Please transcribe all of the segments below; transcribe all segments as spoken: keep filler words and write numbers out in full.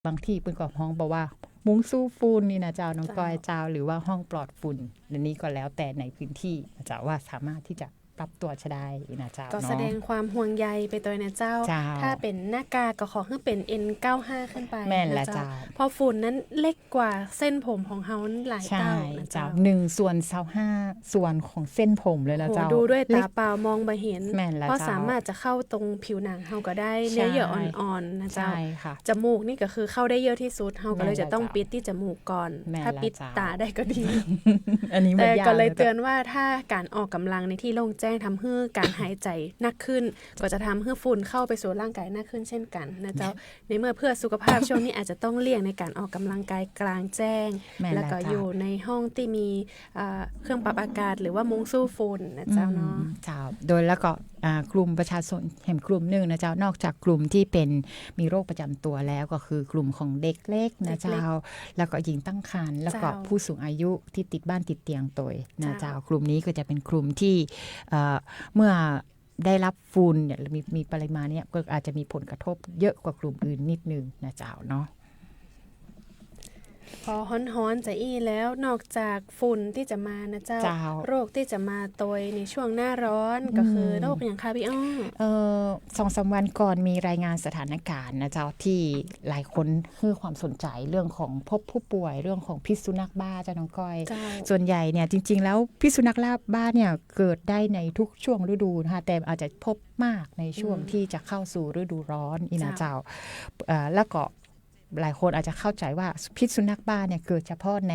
บางตี้เปิ้นก็ฮ้องบอกว่ามุ้งสู้ฝุ่นนี่นะเจ้าน้องก้อยเจ้า หรือว่าห้องปลอดฝุ่น อันนี้ก็แล้วแต่ในพื้นตี้นะเจ้า ว่าสามารถตี้จะปรับตั๋วจะได้นะเจ้า ก็แสดงความห่วงใยไปตวยนะเจ้า เจ้า ถ้าเป๋นหน้ากากก็ขอหื้อเป๋น เอ็น เก้าห้า ขึ้นไป แม่นแล้วเจ้า นะเจ้า เพราะฝุ่นนั้นเล็กกว่าเส้นผมของเฮาหลายเต้านะเจ้า ใช่เจ้า หนึ่งส่วนซาวห้าส่วนของเส้นผมเลยนะเจ้า โห ดูด้วยต๋าเปล่ามองบ่เห็น แม่นแล้วเจ้า เพราะสามารถจะเข้าตรงผิวหนังเฮาก็ได้ ใช่ เนื้อเยื่ออ่อนๆ นะเจ้า ใช่ค่ะ จมูกนี่ก็คือเข้าได้เยอะตี้สุด เฮาก็เลยจะต้องปิดตี้จมูกก่อน แม่นแล้วเจ้า ถ้าปิดต๋าได้ก็ดี อันนี้มันยากนะเจ้า แต่ก็เลยเตือนว่าถ้าก๋านออกก๋ำลังในตี้โล่งแจ้งทำหื้อก๋านหายใจ๋หนักขึ้น ก็จะทำหื้อฝุ่นเข้าไปสู่ร่างกายหนักขึ้นเช่นกั๋นนะเจ้า ในเมื่อเพื่อสุขภาพ ช่วงนี้อาจจะต้องเลี่ยงในก๋านออกก๋ำลังกายกลางแจ้ง แม่นแล้วเจ้า แล้วก็อยู่ในห้องตี้มี อ่า เครื่องปรับอากาศหรือว่ามุ้งสู้ฝุ่นนะเจ้าเนาะ อืม เจ้า โดยแล้วก็ อ่า กลุ่มประชาชนแหมกลุ่มนึ่งนะเจ้า นอกจากกลุ่มตี้เป๋น มีโรคประจ๋ำตั๋วแล้ว ก็คือกลุ่มของเด็กเล็กนะเจ้า เด็กเล็ก แล้วก็หญิงตั้งครรภ์ แล้วก็ เจ้า ผู้สูงอายุตี้ติดบ้านติดเตียงตวยนะเจ้า เจ้า กลุ่มนี้ก็จะเป๋นกลุ่มตี้ เอ่อ เมื่อได้รับฝุ่นเนี่ย มี มีปริมาณเนี่ย ก็อาจจะมีผลกระทบเยอะกว่ากลุ่มอื่นนิดนึงนะเจ้าเนาะ พอฮ้อนๆ จะอี้แล้ว นอกจากฝุ่นตี้จะมานะเจ้า เจ้า โรคตี้จะมาตวยในช่วงหน้าร้อน อืม ก็คือโรคหยังคะพี่อ้อ เอ่อ สองสามวันก่อนมีรายงานสถานการณ์นะเจ้า ตี้หลายคนหื้อความสนใจ๋เรื่องของพบผู้ป่วยเรื่องของพิษสุนัขบ้าเจ้าน้องก้อย เจ้า ส่วนใหญ่เนี่ยจริงๆ แล้วพิษสุนัขบ้าเนี่ยเกิดได้ในทุกช่วงฤดูนะคะ แต่อาจจะพบมากในช่วง อืม ตี้จะเข้าสู่ฤดูร้อนนี่นะเจ้า เจ้า เอ่อ แล้วก็ หลายคนอาจจะเข้าใจ๋ว่าพิษสุนัขบ้าเนี่ยเกิดเฉพาะใน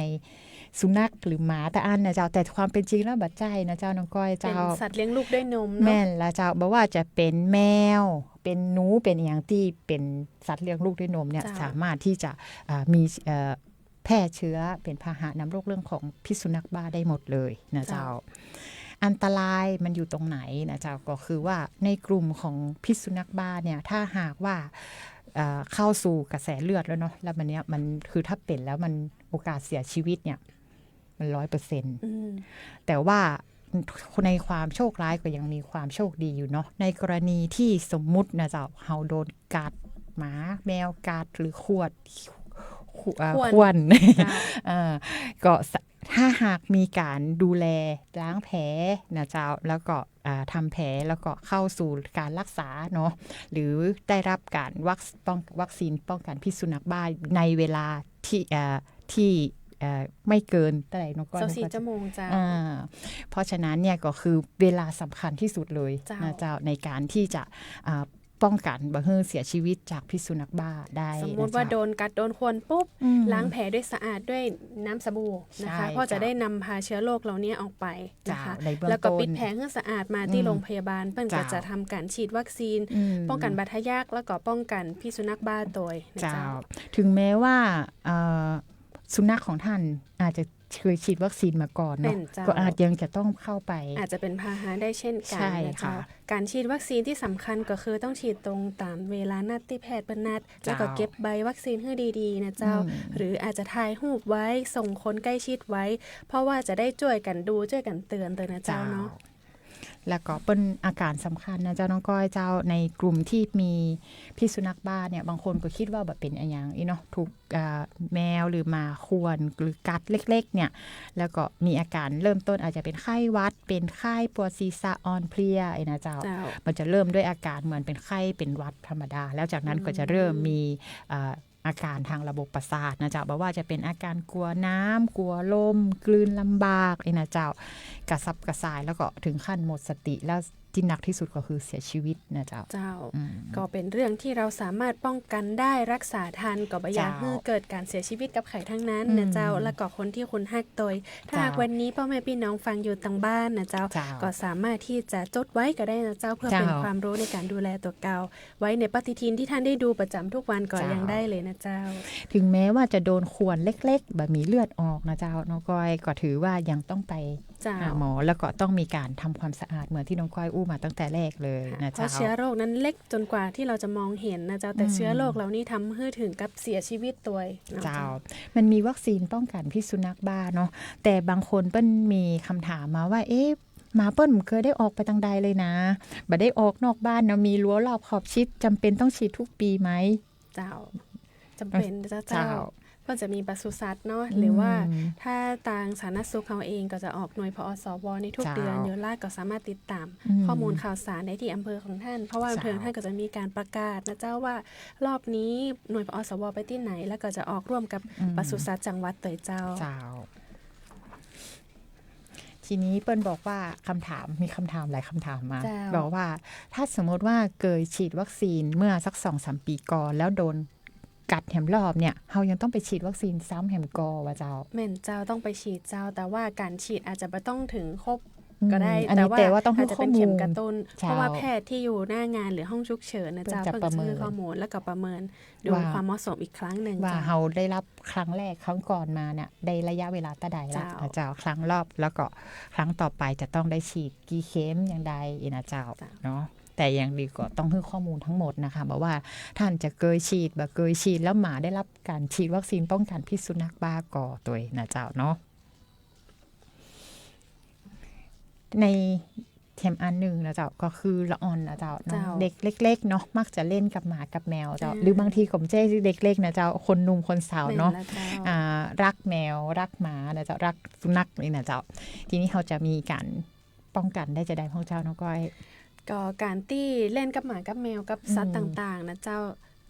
สุนัขหรือหมาเต้าอั้นนะเจ้า แต่ความเป๋นจริงแล้วบ่ใจ้นะเจ้าน้องก้อยเจ้า เป๋นสัตว์เลี้ยงลูกด้วยนมเนาะ แม่นแล้วเจ้า บ่ว่าจะเป๋นแมว เป๋นหนู เป๋นอะหยังตี้เป๋นสัตว์เลี้ยงลูกด้วยนมเนี่ย เจ้า สามารถตี้จะ อ่า มี เอ่อ แพร่เชื้อเป๋นพาหะนำโรคเรื่องของพิษสุนัขบ้าได้หมดเลยนะเจ้า เจ้า อันตรายมันอยู่ตรงไหนนะเจ้า ก็คือว่าในกลุ่มของพิษสุนัขบ้าเนี่ย ถ้าหากว่า เอ่อ เข้าสู่กระแสเลือดแล้วเนาะ แล้วมันเนี่ย มันคือถ้าเป๋นแล้วมันโอกาสเสียชีวิตเนี่ย มันร้อยเปอร์เซ็นต์ อืม แต่ว่าในความโชคร้ายก็ยังมีความโชคดีอยู่เนาะ ในกรณีตี้สมมุตินะเจ้า เฮาโดนกัด หมาแมวกัดหรือข่วน ข่ว- เอ่อ ข่วน ข่วน เจ้า เอ่อ ก็ส- ถ้าหากมีก๋านดูแลล้างแผลนะเจ้า แล้วก็ อ่า ทำแผล แล้วก็เข้าสู่ก๋านรักษาเนาะ หรือได้รับก๋านวัค- ป้อง- วัคซีนป้องกั๋นพิษสุนัขบ้าในเวลาตี้ เอ่อ ตี้ เอ่อ ไม่เกินเต้าใดน้องก้อย ซาวสี่ น้องก้อย ชั่วโมงเจ้า อ่า เพราะฉะนั้นเนี่ยก็คือเวลาสำคัญตี้สุดเลย เจ้า นะเจ้า ในก๋านตี้จะ อ่า ป้องกั๋นบ่หื้อเสียชีวิตจากพิษสุนัขบ้าได้ สมมุติว่า นะเจ้า โดนกัดโดนข่วนปุ๊บ อืม ล้างแผลด้วยสะอาดด้วยน้ำสบู่นะคะ ใช่ เพราะจะ เจ้า ได้นำพาเชื้อโรคเหล่านี้ออกไปนะคะ เจ้า ในเบื้องต้น แล้วก็ปิดแผลหื้อสะอาดมาตี้ อืม โรงพยาบาล เปิ้นก็ เจ้า จะทำก๋านฉีดวัคซีน อืม ป้องกั๋นบาดทะยัก แล้วก็ป้องกั๋นพิษสุนัขบ้าตวยนะเจ้า เจ้า ถึงแม้ว่า เอ่อ สุนัขของท่านอาจจะเคยฉีดวัคซีนมาก่อนเนาะ แม่นเจ้า ก็อาจยังจะต้องเข้าไป อาจจะเป๋นพาหะได้เช่นกั๋น ใช่ นะเจ้า ค่ะ ก๋านฉีดวัคซีนตี้สำคัญก็คือต้องฉีดตรงต๋ามเวลานัดตี้แพทย์เปิ้นนัด เจ้า แล้วก็เก็บใบวัคซีนหื้อดีๆ นะเจ้า อืม หรืออาจจะถ่ายรูปไว้ส่งคนใกล้ชิดไว้ เพราะว่าจะได้จ้วยกั๋นดูจ้วยกั๋นเตือนตวยนะเจ้าเนาะ เจ้า แล้วก็เปิ้นอาก๋านสำคัญนะเจ้าน้องก้อยเจ้า ในกลุ่มตี้มีพิษสุนัขบ้าเนี่ย บางคนก็กึ๊ดว่าบ่เป๋นอะหยังอี้เนาะ ถูก อ่า แมวหรือหมาข่วนหรือกัดเล็กๆ เนี่ย แล้วก็มีอาก๋านเริ่มต้นอาจจะเป๋นไข้หวัด เป๋นไข้ปวดศีรษะอ่อนเพลียไอ้นะเจ้า เจ้า มันจะเริ่มด้วยอาก๋านเหมือนเป๋นไข้เป๋นหวัดธรรมดา แล้วจากนั้นก็จะเริ่มมี อืม อ่า อาก๋านตางระบบประสาทนะเจ้า บ่ว่าจะเป๋นอาก๋านกั๋วน้ำ กั๋วลม กลืนลำบากไอ้นะเจ้า กระสับกระส่าย แล้วก็เถิงขั้นหมดสติ แล้วตี้หนักตี้สุดก็คือเสียชีวิตนะเจ้า เจ้า อืม ก็เป๋นเรื่องตี้เฮาสามารถป้องกั๋นได้ รักษาตัน ก็บ่อยาก เจ้า หื้อเกิดก๋านเสียชีวิตกับใผตังนั้นนะเจ้า อืม แล้วก็คนตี้คุณฮักตวย ถ้า เจ้า หากวันนี้ป้อแม่ปี้น้องฟังอยู่ตางบ้านนะเจ้า เจ้า ก็สามารถตี้จะจดไว้ก็ได้นะเจ้า เพื่อเป๋น เจ้า ความฮู้ในก๋านดูแลตั๋วเก่า ไว้ในปฏิทินตี้ต้านได้ดูประจ๋ำกู้วันก็ เจ้า ยังได้เลยนะเจ้า ถึงแม้ว่าจะโดนข่วนเล็กๆ บ่มีเลือดออกนะเจ้า น้องก้อย ก็ถือว่ายังต้องไป เจ้า หาหมอ แล้วก็ต้องมีก๋านทำความสะอาดเหมือนตี้น้องก้อยอู้มาตั้งแต่แรกเลยนะเจ้า ค่ะ เพราะเชื้อโรคนั้นเล็กจ๋นกว่าตี้เฮาจะมองเห็นนะเจ้า แต่ อืม เชื้อโรคเหล่านี้ทำหื้อเถิงกับเสียชีวิตตวยเนาะ เจ้า เจ้า มันมีวัคซีนป้องกั๋นพิษสุนัขบ้าเนาะ แต่บางคนเปิ้นมีกำถามมาว่า เอ๊ะ หมาเปิ้นบ่เกยได้ออกไปตางใดเลยนะ บ่ได้ออกนอกบ้านเนาะ มีรั้วรอบขอบชิด จ๋ำเป๋นต้องฉีดกู้ปี๋ไหม เจ้า จ จำเป็นเจ้า เจ้า เปิ้นจะมีปศุสัตว์เนาะ อืม หรือว่าถ้าตางสาธารณสุขเฮาเองก็จะออกหน่วย ผอ.สว. ในทุก เจ้า เดือนอยู่ละ ก็สามารถติดตาม อืม ข้อมูลข่าวสารได้ที่อำเภอของท่าน เพราะว่า เจ้า อำเภอของท่านก็จะมีการประกาศนะเจ้า ว่ารอบนี้หน่วย ผอ.สว. ไปตี้ไหน แล้วก็จะออกร่วมกับ อืม ปศุสัตว์จังหวัดโตยเจ้า เจ้า ทีนี้เปิ้นบอกว่ากำถาม มีกำถามหลายกำถามมา เจ้า บอกว่าถ้าสมมติว่าเกยฉีดวัคซีนเมื่อสักสองสามปี๋ก่อน แล้วโดนกัดแหมรอบเนี่ย เฮายังต้องไปฉีดวัคซีนซ้ำแหมก่อว่าเจ้า แม่นเจ้า ต้องไปฉีดเจ้า แต่ว่าการฉีดอาจจะบ่ต้องถึงครบ อืม ก็ได้ อันนี้ แต่ว่า แต่ว่าต้องหื้อข้อมูล อาจจะเป็นเข็มกระตุ้น เจ้า เพราะว่าแพทย์ที่อยู่หน้างานหรือห้องฉุกเฉินนะเจ้า เปิ้นจะ เปิ้นก็จะหื้อข้อมูล ประเมิน แล้วก็ประเมินดู ว่า ความเหมาะสมอีกครั้งหนึ่ง ว่า เจ้า เฮาได้รับครั้งแรกครั้งก่อนมาเนี่ย ได้ระยะเวลาเต้าใดแล้ว เจ้า นะเจ้า ครั้งรอบ แล้วก็ครั้งต่อไปจะต้องได้ฉีดกี่เข็มอย่างใดอีกนะเจ้า เจ้า เนาะ แต่อย่างดีก็ต้องหื้อข้อมูลทั้งหมดนะคะ บอกว่าท่านจะเกยฉีด บ่เกยฉีด แล้วหมาได้รับการฉีดวัคซีนป้องกันพิษสุนัขบ้าก่อตวยนะเจ้าเนาะ ในแถมอันหนึ่งนะเจ้า ก็คือละอ่อนนะเจ้าเนาะ เจ้า เด็กเล็กๆเนาะ มักจะเล่นกับหมากับแมวเจ้า อืม หรือบางทีก็บ่ใจ้เด็กเล็กนะเจ้า คนหนุ่มคนสาวเนาะ แม่นแล้วเจ้า อ่า ฮักแมวฮักหมานะเจ้า ฮักสุนัขนี่นะเจ้า ทีนี้เฮาจะมีการป้องกันได้จะใดพ่องเจ้าน้องก้อย ก็การตี้เล่นกับหมากับแมวกับสัตว์ อืม ต่างๆนะเจ้า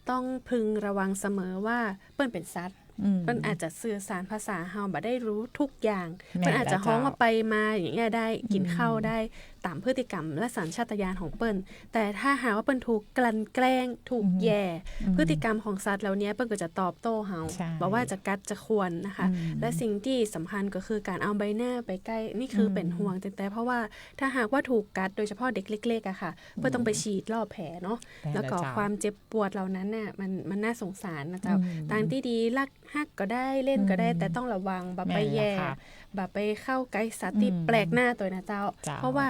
ต้องพึงระวังเสมอว่าเปิ้นเป๋นสัตว์ อืม เปิ้นอาจจะสื่อสารภาษาเฮาบ่ได้ฮู้ทุกอย่าง แม่น เปิ้นอาจจะฮ้องว่าไปมาอย่างเงี้ยได้ แล้วเจ้า กิ๋นข้าวได้ อืม ต๋ามพฤติกรรมและสัญชาตญาณของเปิ้น แต่ถ้าหากว่าเปิ้นถูกกลั่นแกล้ง ถูก อืม แหย่ อืม พฤติกรรมของสัตว์เหล่านี้เปิ้นก็จะตอบโต้เฮา ใช่ บ่ว่าจะกัดจะข่วนนะคะ อืม และสิ่งที่สำคัญก็คือการเอาใบหน้าไปใกล้ นี่คือ อืม เป๋นห่วงแต๊ๆ เพราะว่าถ้าหากว่าถูกกัด โดยเฉพาะเด็กเล็กๆอะค่ะ อืม เปิ้นต้องไปฉีดรอบแผลเนาะ แม่นแล้ว แล้วก็ เจ้า ความเจ็บปวดเหล่านั้นน่ะ มัน มันน่าสงสารนะเจ้า อืม ตางตี้ดีฮัก ฮักก็ได้ เล่นก็ได้ อืม แต่ต้องระวัง บ่ไป แม่นแล้ว แหย่ ค่ะ บ่ไปเข้าใกล้สัตว์ตี้ อืม แปลกหน้าตวยนะเจ้า เจ้า เพราะว่า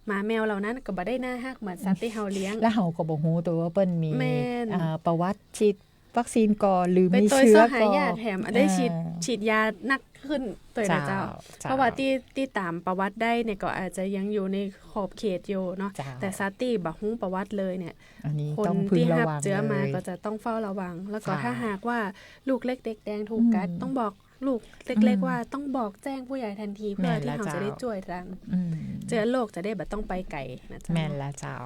หมาแมวเหล่านั้นก็บ่ได้น่าฮักเหมือนสัตว์ตี้เฮาเลี้ยง แล้วเฮาก็บ่ฮู้ตวยว่าเปิ้นมี แม่น เอ่อ ประวัติฉีดวัคซีนก่อ หรือ ไป มี ตวย เชื้อ ซ่อหา ก่อ ยากแถมได้ฉีด อ่า ฉีดยานักขึ้นตวยนะเจ้า เจ้า เจ้า เพราะว่าตี้ ตี้ต๋ามประวัติได้เนี่ยก็อาจจะยังอยู่ในขอบเขตอยู่เนาะ เจ้า แต่สัตว์ตี้บ่ฮู้ประวัติเลยเนี่ย อันนี้ คน ต้องพึงระวัง ตี้ฮับเจื้อมา เลย ก็จะต้องเฝ้าระวัง แล้วก็ เจ้า ถ้าหากว่าลูกเล็กเด็กแดงถูกกัด อืม ต้องบอกลูกเล็กๆ อืม ว่าต้องบอกแจ้งผู้ใหญ่ทันที เพื่อ แม่นแล้ว ตี้เฮาจะได้ เจ้า จ้วยตัง อืม เจื้อโรคจะได้บ่ต้องไปไกลนะเจ้า แม่นแล้วเจ้า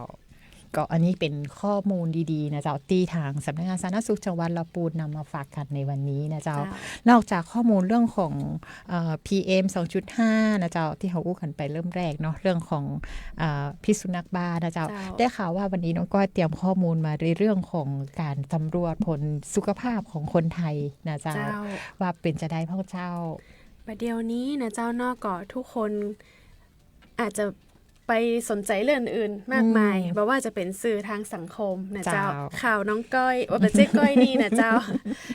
ก็อันนี้เป๋นข้อมูลดีๆ นะเจ้า ตี้ตางสำนักงานสาธารณสุขจังหวัดละปูนนำมาฝากกั๋นในวันนี้นะเจ้า เจ้า นอกจากข้อมูลเรื่องของ เอ่อ พีเอ็ม สองจุดห้า นะเจ้า ตี้เฮาอู้กั๋นไปเริ่มแรกเนาะ เรื่องของ เอ่อ พิษสุนัขบ้านะเจ้า เจ้า ได้ข่าวว่าวันนี้น้องก้อยเตรียมข้อมูลมาในเรื่องของการสำรวจผลสุขภาพของคนไทยนะเจ้า เจ้า ว่าเป๋นจะใดพ่องเจ้า บ่าเดี่ยวนี้นะเจ้าเนาะ ก็ทุกคนอาจจะไปสนใจเรื่องอื่นมากมาย อืม บ่ว่าจะเป๋นสื่อตางสังคมนะเจ้า เจ้า ข่าวน้องก้อย ว่าบ่ใจ้ก้อยนี่นะเจ้า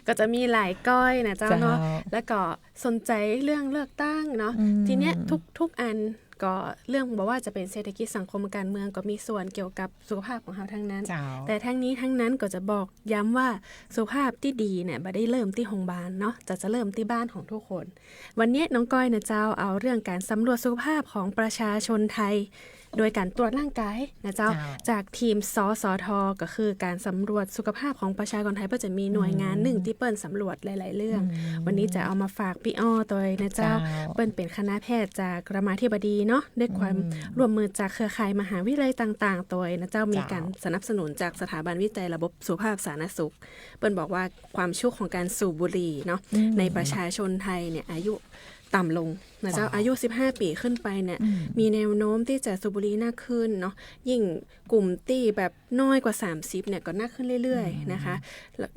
ก็จะมีหลายก้อยนะเจ้าเนาะ เจ้า แล้วก็สนใจเรื่องเลือกตั้งเนาะ อืม ทีเนี้ยทุก ทุกอันก็เรื่องบ่ว่าจะเป๋นเศรษฐกิจสังคมการเมืองก็มีส่วนเกี่ยวกับสุขภาพของเฮาตังนั้น เจ้า แต่ตังนี้ตังนั้นก็จะบอกย้ำว่าสุขภาพตี้ดีเนี่ยบ่ได้เริ่มตี้โฮงบาลเนาะ จะ จะเริ่มตี้บ้านของทุกคน วันนี้น้องก้อยนะเจ้า เอาเรื่องการสำรวจสุขภาพของประชาชนไทย โดยการตรวจร่างกายนะเจ้า เจ้า จากทีม สสท ก็คือการสำรวจสุขภาพของประชากรไทย เปิ้นจะมีหน่วยงานหนึ่ง อืม ตี้เปิ้นสำรวจหลายๆ เรื่อง อืม วันนี้จะเอามาฝากปี้อ้อตวยนะเจ้า เจ้า เปิ้นเป๋นคณะแพทย์จากรามาธิบดีเนาะ ได้ความ อืม ร่วมมือจากเครือข่ายมหาวิทยาลัยต่างๆ ตวยนะเจ้า เจ้า มีการสนับสนุนจากสถาบันวิจัยระบบสุขภาพสาธารณสุข เปิ้นบอกว่าความชุกของการสูบบุหรี่เนาะ อืม ในประชาชนไทยเนี่ยอายุต่ำลงนะเจ้า เจ้า อายุสิบห้าปี๋ขึ้นไปเนี่ย อืม มีแนวโน้มตี้จะสูบบุหรี่หนักขึ้นเนาะ ยิ่งกลุ่มตี้แบบน้อยกว่าสามสิบเนี่ยก็หนักขึ้นเรื่อยๆ อืม นะคะ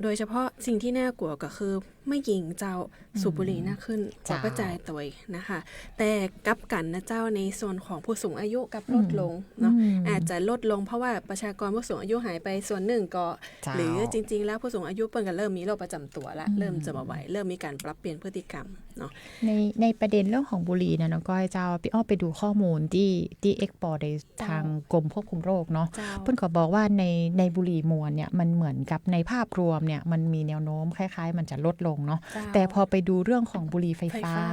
โดยเฉพาะสิ่งที่น่ากลัวก็คือแม่ญิงเจ้า อืม สูบบุหรี่หนักขึ้น เจ้า กว่าป้อจายตวยนะคะ แต่กลับกั๋นนะเจ้า ในส่วนของผู้สูงอายุกลับลดลงเนาะ อืม อาจจะลดลงเพราะว่าประชากรผู้สูงอายุหายไปส่วนหนึ่งก็ เจ้า หรือจริงๆ แล้วผู้สูงอายุเปิ้นก็เริ่มมีโรคประจำตัวละ อืม เริ่มจะบ่ไหว เริ่มมีการปรับเปลี่ยนพฤติกรรมเนาะ ใน ในประเด็นเรื่องของ บุหรี่เนี่ยน้องก้อยเจ้า ปี้อ้อไปดูข้อมูลตี้ ตี้เอกปอใน เจ้า ตางกรมควบคุมโรคเนาะ เจ้า เปิ้นก็บอกว่าใน ในบุหรี่มวนเนี่ย มันเหมือนกับในภาพรวมเนี่ย มันมีแนวโน้มคล้ายๆ มันจะลดลงเนาะ เจ้า แต่พอไปดูเรื่องของบุหรี่ไฟฟ้า ไฟฟ้า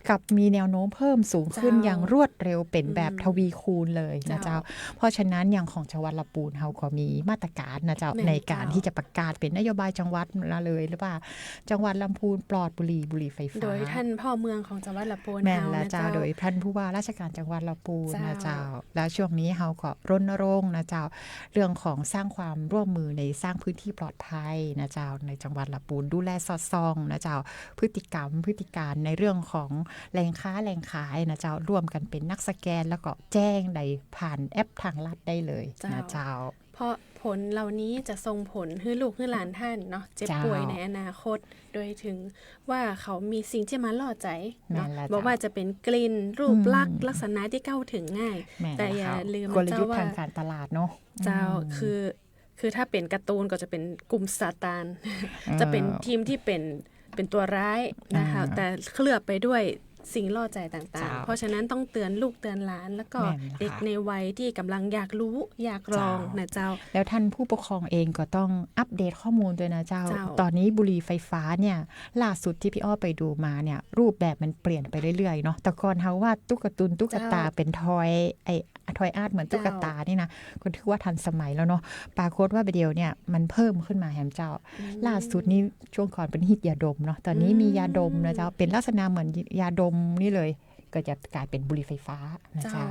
กลับมีแนวโน้มเพิ่มสูงขึ้น เจ้า อย่างรวดเร็ว เป๋นแบบ อืม ทวีคูณเลยนะเจ้า เจ้า เพราะฉะนั้นอย่างของจังหวัดลำปูนเฮาก็มีมาตรการนะเจ้า แม่น ในการ เจ้า ตี้จะประกาศเป๋นนโยบายจังหวัดมาเลย หรือว่าจังหวัดลำปูนปลอดบุหรี่ บุหรี่ไฟฟ้า โดยท่านพ่อเมืองของจังหวัดลำปูน แม่นแล้วเจ้า เฮานะเจ้า โดยท่านผู้ว่าราชการจังหวัดลำปูนนะเจ้า เจ้า แล้วช่วงนี้เฮาก็รณรงค์นะเจ้า เรื่องของสร้างความร่วมมือในสร้างพื้นที่ปลอดภัยนะเจ้า ในจังหวัดลำปูน ดูแลสอดส่องนะเจ้า พฤติกรรม พฤติการในเรื่องของแหล่งค้าแหล่งขายนะเจ้า ร่วมกั๋นเป๋นนักสแกน แล้วก็แจ้งได้ผ่านแอปทางลัดได้เลยนะเจ้า เจ้า เพราะผลเหล่านี้จะส่งผลหื้อลูกหื้อหลานท่านเนาะ เจ็บป่วย เจ้า ในอนาคต โดยเถิงว่าเขามีสิ่งตี้มาล่อใจ๋เนาะ แม่นแล้วเจ้า บ่ว่าจะเป๋นกลิ่น รูปลักษณ์ อืม ลักษณะตี้เข้าเถิงง่าย แม่นแล้ว แต่อย่าลืม กลยุทธ์ เจ้า ว่า ทางการตลาดเนาะ เจ้า อืม คือ คือถ้าเป๋นการ์ตูนก็จะเป๋นกลุ่มซาตาน อ่า จะเป๋นทีมตี้เป๋น เป๋นตั๋วร้ายนะคะ อ่า แต่เคลือบไปด้วยสิ่งล่อใจ๋ต่างๆ เจ้า เพราะฉะนั้นต้องเตือนลูกเตือนหลาน แล้วก็ แม่นค่ะ เด็กในวัยตี้ก่ำลังอยากฮู้อยากลอง เจ้า นะเจ้า แล้วท่านผู้ปกครองเองก็ต้องอัปเดตข้อมูลตวยนะเจ้า เจ้า ต๋อนนี้บุหรี่ไฟฟ้าเนี่ย ล่าสุดตี้ปี้อ้อไปดูมาเนี่ย รูปแบบมันเปลี่ยนไปเรื่อยๆ เนาะ แต่ก่อนเฮาว่าตุ๊กตาตุ๊กตา เจ้า เป๋นทอย ไอ้ ทอยอาร์ตเหมือนตุ๊กตา เจ้า นี่นะ ก็ถือว่าทันสมัยแล้วเนาะ ปรากฏว่าบ่าเดี่ยวเนี่ยมันเพิ่มขึ้นมาแหมเจ้า อืม ล่าสุดนี่ช่วงก่อนเปิ้นฮิตยาดมเนาะ ต๋อนนี้ อืม มียาดมนะเจ้า เป๋นลักษณะเหมือนยาดมนี่เลย ก็จะก๋ายเป๋นบุหรี่ไฟฟ้านะเจ้า เจ้า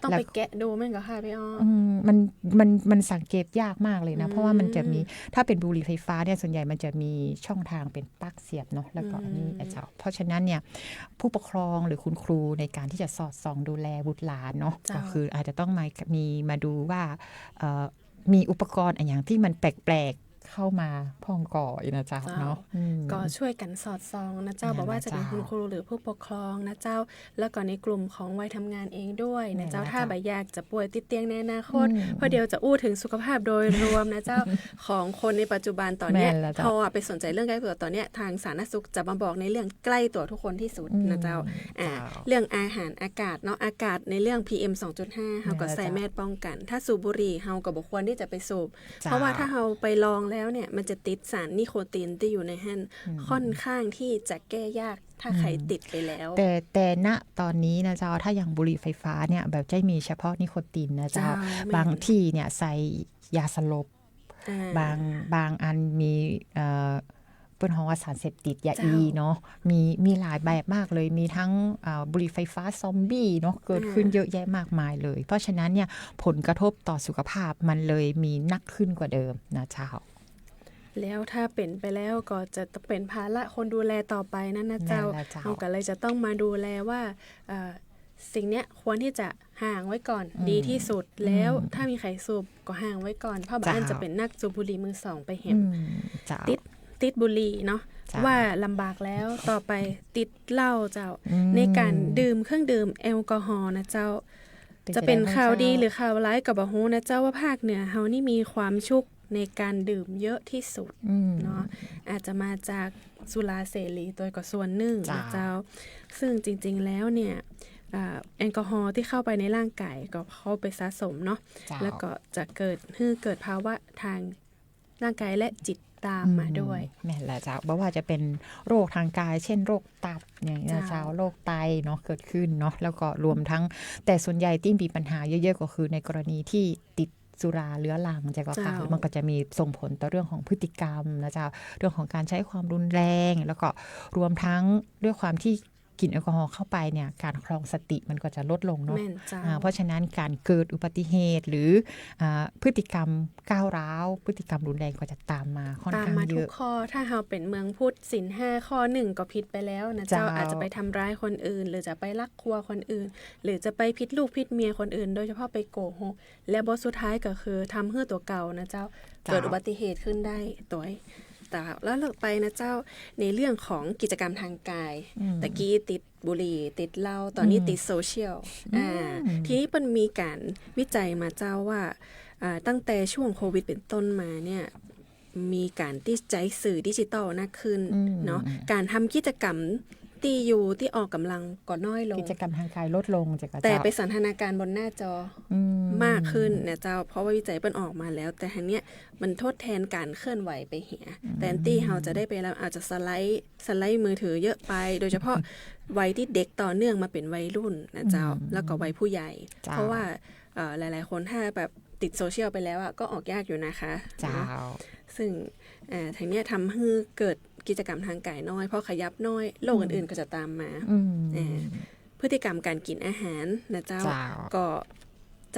ต้องไปแกะดูแม่นก่อค่ะปี้อ้อ อืม มัน มัน มันสังเกตยากมากเลยนะ อืม เพราะว่ามันจะมี ถ้าเป๋นบุหรี่ไฟฟ้าเนี่ย ส่วนใหญ่มันจะมีช่องทางเป๋นปลั๊กเสียบเนาะ แล้วก็อันนี้ อืม นะเจ้า เพราะฉะนั้นเนี่ย ผู้ปกครองหรือคุณครูในการตี้จะสอดส่องดูแลบุตรหลานเนาะ เจ้า ก็คืออาจจะต้องมา มีมาดูว่า เอ่อ มีอุปกรณ์อะหยังตี้มันแปลกๆ เข้ามาพ่องก่ออีกนะเจ้า เจ้า เนาะ อืม ก็ช่วยกั๋นสอดส่องนะเจ้า แม่น บ่ว่าจะเป๋น เจ้า คุณครูหรือผู้ปกครองนะเจ้า แล้วก็ในกลุ่มของวัยทำงานเองด้วยนะเจ้า แม่น ถ้า เจ้า บ่อยากจะป่วยติดเตียงในอนาคต อืม เพราะเดี๋ยวจะอู้เถิงสุขภาพโดยรวมนะเจ้า ของคนในปัจจุบันต๋อนเนี้ย แม่นแล้วเจ้า ถ้าไปสนใจ๋เรื่องใก้ตั๋วต๋อนเนี้ย ทางสาธารณสุขจะมาบอกในเรื่องใก้ตั๋วทุกคนตี้สุดนะเจ้า อืม อ่า เจ้า เรื่องอาหารอากาศเนาะ อากาศในเรื่อง พีเอ็ม สองจุดห้า เฮาก็ แม่นแล้ว ใส่ เจ้า แมสป้องกั๋น ถ้าสูบบุหรี่เฮาก็บ่ควรตี้จะไปสูบ เจ้า เพราะว่าถ้าเฮาไปลองแล้วเนี่ย มันจะติดสารนิโคตินตี้อยู่ในหั้น อืม ค่อนข้างตี้จะแก้ยาก ถ้าใผ อืม ติดไปแล้ว แต่ แต่ ณ ต๋อนนี้นะเจ้า ถ้าอย่างบุหรี่ไฟฟ้าเนี่ย บ่ใจ้มีเฉพาะนิโคตินนะเจ้า เจ้า แม่น บางตี้เนี่ยใส่ยาสลบ อ่า บาง บางอันมี เอ่อ เปิ้นฮ้องว่าสารเสพติด ยา เจ้า อีเนาะ มี มีหลายแบบมากเลย มีทั้ง เอ่อ บุหรี่ไฟฟ้าซอมบี้เนาะ เกิดขึ้น อ่า เยอะแยะมากมายเลย เพราะฉะนั้นเนี่ย ผลกระทบต่อสุขภาพมันเลยมีนักขึ้นกว่าเดิมนะเจ้า แล้วถ้าเป๋นไปแล้วก็จะเป๋นภาระคนดูแลต่อไปนั่นนะเจ้า แม่นแล้วเจ้า เฮาก็เลยจะต้องมาดูแลว่า เอ่อ สิ่งเนี้ยควรตี้จะห่างไว้ก่อน อืม ดีตี้สุด แล้ว อืม ถ้ามีใผสูบก็ห่างไว้ก่อน เพราะบ่าอั้น เจ้า จะเป๋นนักสูบบุหรี่มือสองไปแหม อืม เจ้า ติด ติดบุหรี่เนาะ เจ้า ว่าลำบากแล้ว ต่อไปติดเหล้าเจ้า อืม ในก๋านดื่มเครื่องดื่มแอลกอฮอล์นะเจ้า เป๋น จะเป๋นข่าวดีหรือข่าวร้ายก็บ่ฮู้นะเจ้า ว่าภาคเหนือเฮานี่มีความชุกในก๋านดื่มเยอะตี้สุด อืม เนาะ อาจจะมาจากสุราเสรีตวยก็ส่วนนึ่งนะเจ้า เจ้า ซึ่งจริงๆ แล้วเนี่ย อ่า แอลกอฮอล์ตี้เข้าไปในร่างก๋ายก็เข้าไปสะสมเนาะ เจ้า แล้วก็จะเกิด หื้อเกิดภาวะทางร่างก๋ายและจิตตามมาด้วย อืม แม่นแล้วเจ้า บ่ว่าจะเป๋นโรคทางกาย เช่นโรคตับอย่างเงี้ยเจ้า เจ้า โรคไตเนาะ เกิดขึ้นเนาะ แล้วก็รวมทั้ง แต่ส่วนใหญ่ตี้มีปัญหาเยอะๆ ก็คือในกรณีตี้ติดสุราเรื้อรังเจ้า เจ้า ค่ะ มันก็จะมีส่งผลต่อเรื่องของพฤติกรรมนะเจ้า เรื่องของการใช้ความรุนแรง แล้วก็รวมทั้งด้วยความตี้ กิ๋นแอลกอฮอล์เข้าไปเนี่ย ก๋านครองสติมันก็จะลดลงเนาะ แม่นเจ้า อ่า เพราะฉะนั้นก๋านเกิดอุบัติเหตุหรือ อ่า พฤติกรรมก้าวร้าว พฤติกรรมรุนแรงก็จะตามมาค่อนข้างเยอะ ตามมาทุกข้อ ถ้าเฮาเป๋นเมืองพุทธ ศีลห้าข้อนึ่งก็ผิดไปแล้วนะเจ้า เจ้า อาจจะไปทำร้ายคนอื่น หรือจะไปลักครัวคนอื่น หรือจะไปผิดลูกผิดเมียคนอื่น โดยเฉพาะไปโกหก และบทสุดท้ายก็คือทำหื้อตั๋วเก่านะเจ้า เจ้า เกิดอุบัติเหตุขึ้นได้ตวย แต่แล้วเลิกไปนะเจ้า ในเรื่องของกิจกรรมทางกาย อืม ตะกี้ติดบุหรี่ ติดเหล้า ต๋อนนี้ อืม ติดโซเชียล อืม อ่า ทีนี้เปิ้นมีก๋านวิจัยมาเจ้าว่า อ่า ตั้งแต่ช่วงโควิดเป๋นต้นมาเนี่ย มีก๋านตี้ใจ๊สื่อดิจิทัลนักขึ้น อืม เนาะ ก๋านทำกิจกรรม ตี้อยู่ตี้ออกก๋ำลังก็น้อยลง กิจกรรมทางกายลดลง เจ้าค่ะ แต่ไปสันทนาการบนหน้าจอ อืม มากขึ้นนะเจ้า เพราะว่าวิจัยเปิ้นออกมาแล้ว แต่ทางเนี้ยมันทดแทนการเคลื่อนไหวไปเหีย อืม แทนตี้เฮาจะได้ไปแล้ว อาจจะสไลด์ สไลด์มือถือเยอะไป โดยเฉพาะวัยตี้เด็กต่อเนื่องมาเป๋นวัยรุ่นนะเจ้า อืม แล้วก็วัยผู้ใหญ่ เจ้า เพราะว่า เอ่อ หลายๆ คนถ้าแบบติดโซเชียลไปแล้วอะ ก็ออกยากอยู่นะคะ เจ้า เนาะ ซึ่ง เอ่อ ทางเนี้ยทำหื้อเกิดกิจกรรมทางกายน้อย เพราะขยับน้อย โรค อืม อื่นๆ ก็จะตามมา อืม เอ่อ พฤติกรรมการกิ๋นอาหารนะเจ้า เจ้า ก็